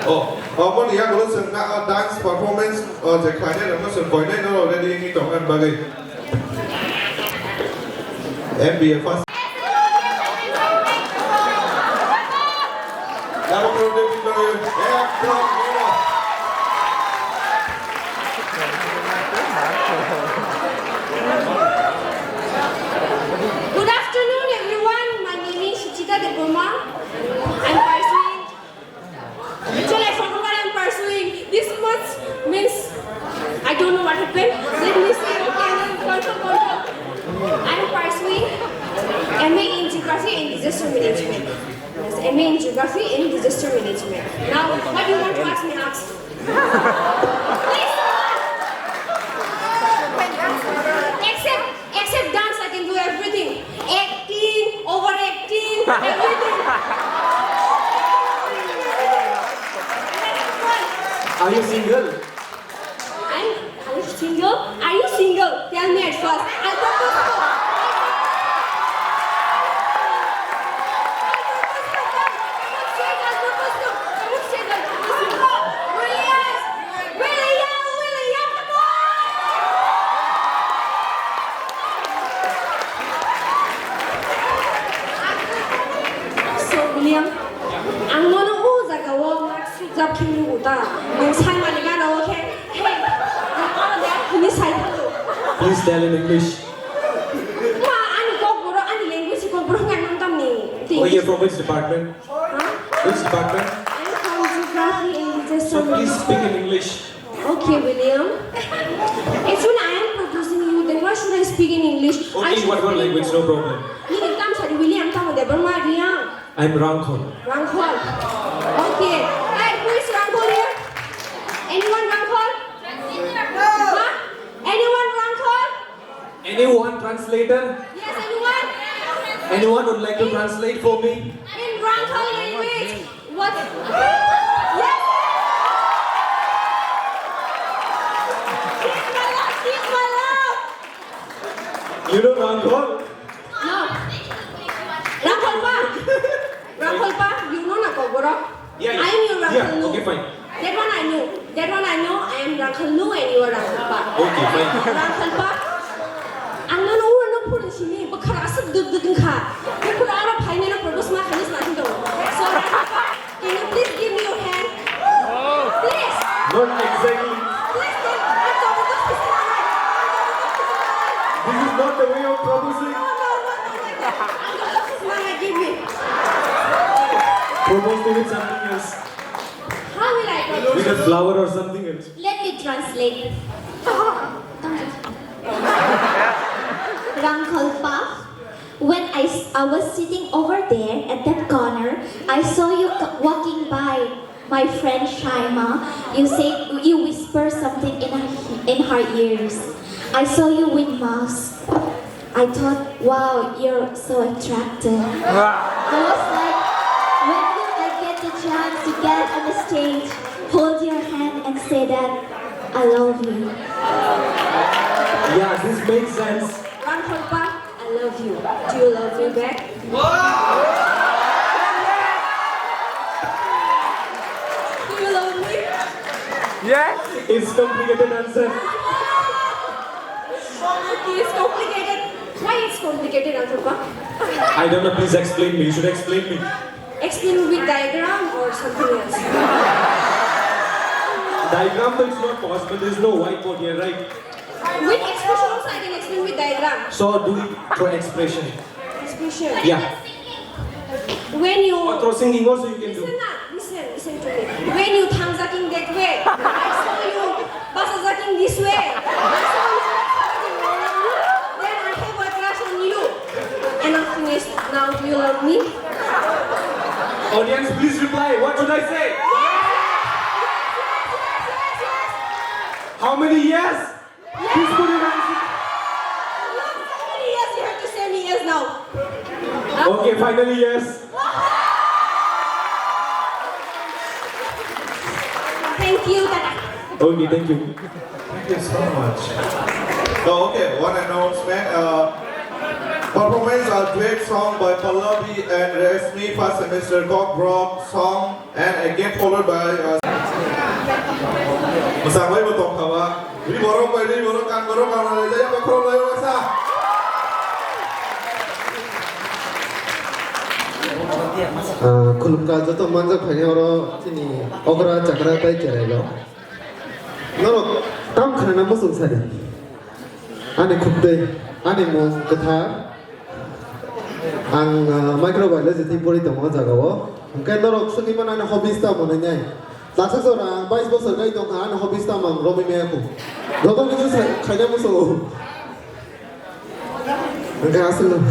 Oh, oh, mo ni yagulo chwng na, ah, dance performance, oh, je khlainai rokno chwng koinai no ready wngwi tongna bagwi. M B A first. Yagulo ready wngwi tongwi, eh, Good afternoon, everyone. My name is Suchita Debbarma. I'm pursuing Actually, I forgot what I'm pursuing. This much means I don't know what happened. Let me see. Okay, control, control. I'm pursuing M A in Geography and Disaster Management. Yes, M A in Geography and Disaster Management. Now, what do you want to ask me? Ask. Please. Except Except dance, I can do everything. Acting, overacting, everything. Are you single? I'm, are you single? Are you single? Tell me at first. I'll propose to you. I'll propose to you. Come on, straight, I'll propose to you. Come on, straight, I'll propose to you. William! William! William! Come on! So, William, ang nono o jaga o mak sujak khe nugo ta. Nwng sai mani gana o khe, hey, ang ano de hwnwi sai thango. Please tell in English. Ma, ani kok boro, ani language kok boro hwnwi ang nang tamni. Oh, you're from which department? Huh? Which department? I'm from Geography and Literature. So please speak in English. Okay, William. Actually, I am proposing you, then why should I speak in English? I Okay, should whatever speak in language, no problem. Nini tam sari William, tamo Debbarma, Riang. I'm Rangkhol. Rangkhol. Okay. Hey, who is Rangkhol here? Anyone Rangkhol? Huh? Anyone Rangkhol? Anyone translator? Yes, anyone? Anyone would like to translate for me? In Rangkhol language. What? Yes! Kiss my love, kiss my love! You know Rangkhol? No. Rangkhol pa. Rangkhol pa, you know na Kokborok? Yeah, yeah. I am your Yeah, Rangkhol nu. Okay, fine. That one I know. That one I know. I am Rangkhol nu and you are Rangkhol pa. Okay, fine. Rangkhol pa. Ang nono uro no phone simi, bwkhara aswk dud dud wngkha. Bwkhara aro phainai no propose ma khainai sna thung tongo. So, Rangkhol pa, can you please give me your hand? Please. Not exactly. Please, please. Ang jabardasti sna nai. Ang jabardasti sna nai. This is not the way of proposing. No, no, no, no, no. Ang jabardasti sna nai, give me. Propose me with something else. How will I propose? With a flower or something else. Let me translate. Rangkhol pa, when I, s- I was sitting over there at that corner, I saw you c- walking by my friend Shaima. You said you whisper something in her, in her ears. I saw you with mouse. I thought, wow, you're so attractive. I was like, when will I get the chance to get on the stage, hold your hand and say that I love you? Yeah, this makes sense. Rangkhol pa, I love you. Do you love me back? Do you love me? Yes. It's complicated answer. It's complicated. Why it's complicated, Rangkhol pa? I don't know, please explain me. You should explain me. Explain with diagram or something else? Diagram, but it's not possible. There's no whiteboard here, right? With expression also, I can explain with diagram. So do it through expression. Expression. Yeah. When you Oh, through singing also you can do. Listen na, listen, listen to me. When you thangjaking that way, I saw you basajaking this way. I saw you basajaking, then I have a crush on you. And I'm finished. Now, do you love me? Audience, please reply. What should I say? How many yes? Yes! Please put your hands up. How many yes you have to say me yes now? Okay, finally yes. Thank you, Tata. Okay, thank you. Thank you so much. So, okay, one announcement. Uh, performance a duet song by Pallavi and Rashmi, first semester, Kokborok song. And again followed by, uh, mwsangwi bo tongkha ba. Ri borok bai ri borok, kan borok kan bai, jaya bai khorok lai wasa. Ah, khulumkha joto manjak phaini oro chini okra chakra tai cherai rok. Norok tam khanana muchung sadi. Ani khuk twi, ani mung kwthar. Ang, ah, microbiology twi pori tongo o jagao. Hwnkhe norok swngwi mano ani hobbies tamo hinwi nai. Tlasa jora ang bais bosor kai tongkha, ani hobbies tamo ang romwi maya kho. Joto kisa sai-, khaina muchungo. Hwnkhe aswkno.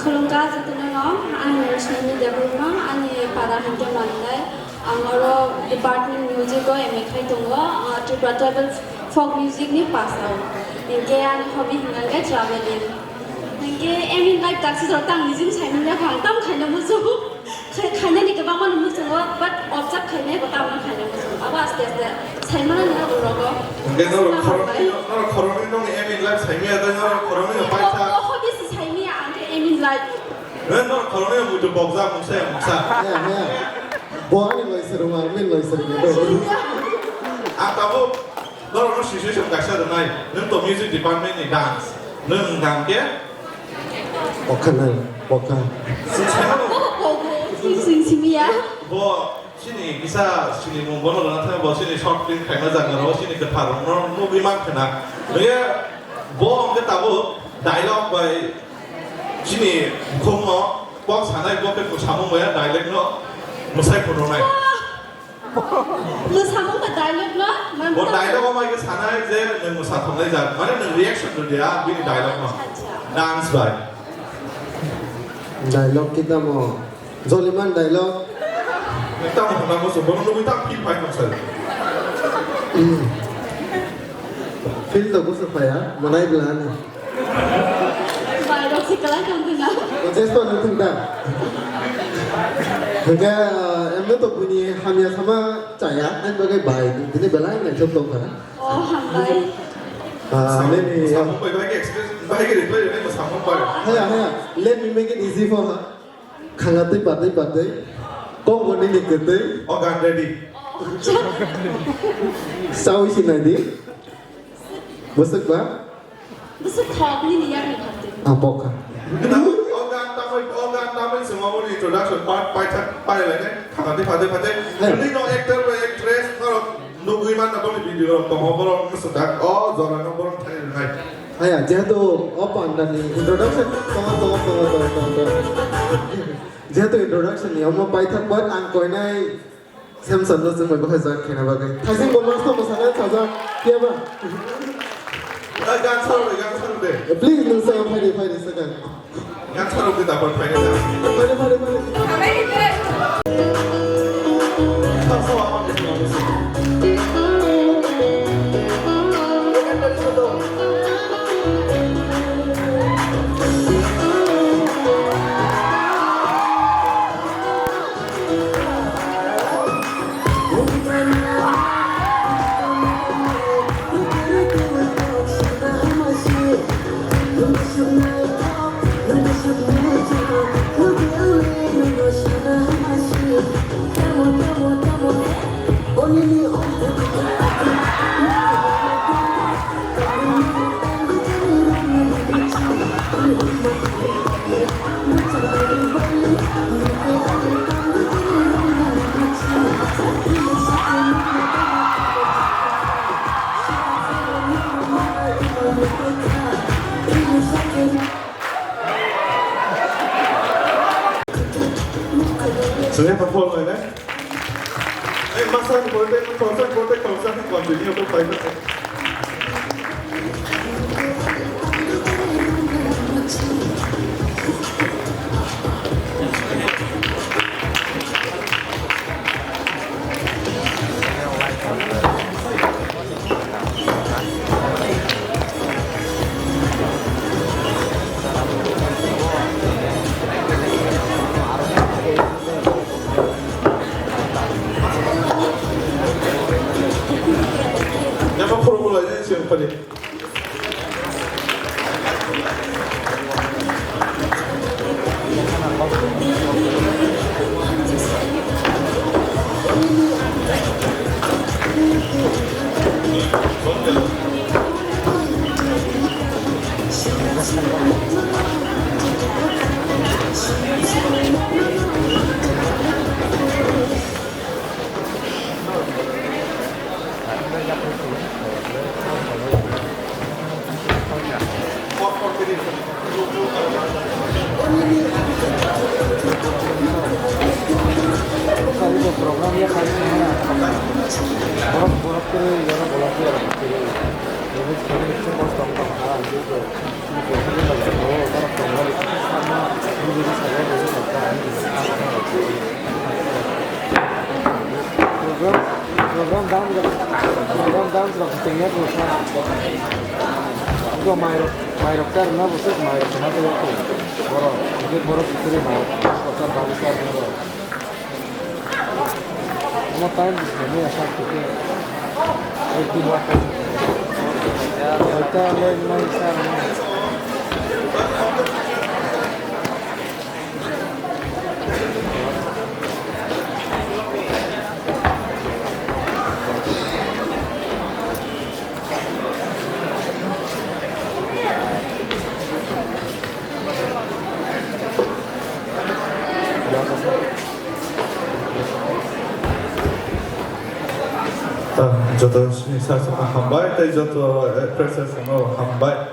Khulumkha jotono no, ani mung Snemi Debbarma, ani para hwnkhe Mandai. Ang oro department music o M A khai tongo, ah, Tripura Tribal Folk Music ni pass o. Hinkhe ani hobby hinkhe traveling. Hinkhe aim in life taksi jora tang nijim saimanya phang tam khaina muchungo. Khai-, khainani kwbangma no muchungo, but observe khainai bo tamno khaina muchungo. Abo aste aste saimano nini ulo go. Hinkhe norok khoroknwi, norok khoroknwi nongni aim in life saimaya tei norok khoroknwi no paitha. O, o hobby se saimaya ang khe aim in life. Nang no khoroknwi muitu bokjak mungsa ya mungsa. Haya, haya. Bo ani loisir wng, ang bini loisir wng. Ang tabuk norokno situation kaisa rwnai. Nwng to music department ni dance. Nwng hwnkha hwnkhe? Bokha nai, bokha. Bo, bo, bo, sing, sing, simiya. Bo chini kisa chini mung bono rwna thangwi bo chini short film khaima jaga ro chini kwthar rokno nugwi mankha na. Nungya bo hwnkhe tabuk dialogue bai chini bukhukno kok sanai bo khe samung bai dialogue no mwsai phunuknai. Mwsamung bai dialogue no? Bo dialogue o bai khe sanai je nwng mwsa thongnai jak, mane nwng reaction rw dia bini dialogue no. Acha, acha. Dance bai. Dialogue kita mo. Joliman dialogue. Ekta mo hwnna muchung, bono nugwi ta feel pai tong sir. Feel to busu phaya, manai bwla ani. Bai rok se kwlai tong khna. O, just to nung thung da. Hwnkhe, ah, emno to bini hamya sama chaya, ani bagwi bai, bini belai naithok tong kha. O, hambai. Ah, maybe, ah. Samung bai, bai, express, bai, reply, bai, samung bai. Haya, haya, let me make it easy for her. Khanga twi patwi patwi. Kok bo nini kwtwi. O gan ready. Sawi sinai di. Bwswk ba? Bwswk thok nini yakni phatwi. Ah, bokha. O gan tamwi, o gan tamwi chwng obo introduction part paithak pai lainai. Khanga twi patwi patwi. Hey. Nini no actor bai actress norok nugwi manna boni video rok tongo, borok mwswk dak. O jora no borok thani rwnai. Haya, jehetu o panda ni introduction tongo, tongo, tongo. Jehetu introduction ni omo paithak bar ang koinai Samson no chwng bai bahai jak khaina bagwi. Thaising bo last o mwsana sajak, phiya ba? Oi, gan saro de, gan saro de. Please, nwng sa phaidi, phaidi sa gan. Gan saro de, dabar phaidi da. Phaidi, phaidi, phaidi. Sini perform lainai. Eh, masa ni bolte, khoroksa ni bolte, khoroksa ni continue to five. Yang mau promo lagi sih yang paling. Program, program dance rok, program dance rok tengya ko sa. Ko mairok, mairok tar na bosok mairok na to ko. Boro, je boro kiri mairok, ko sa dance tar na. Omo time display ni asal kiti. Eighty watt. Oita le nai sa. Ah, joto sini sa sa hambai, tei joto, eh, pressure no hambai.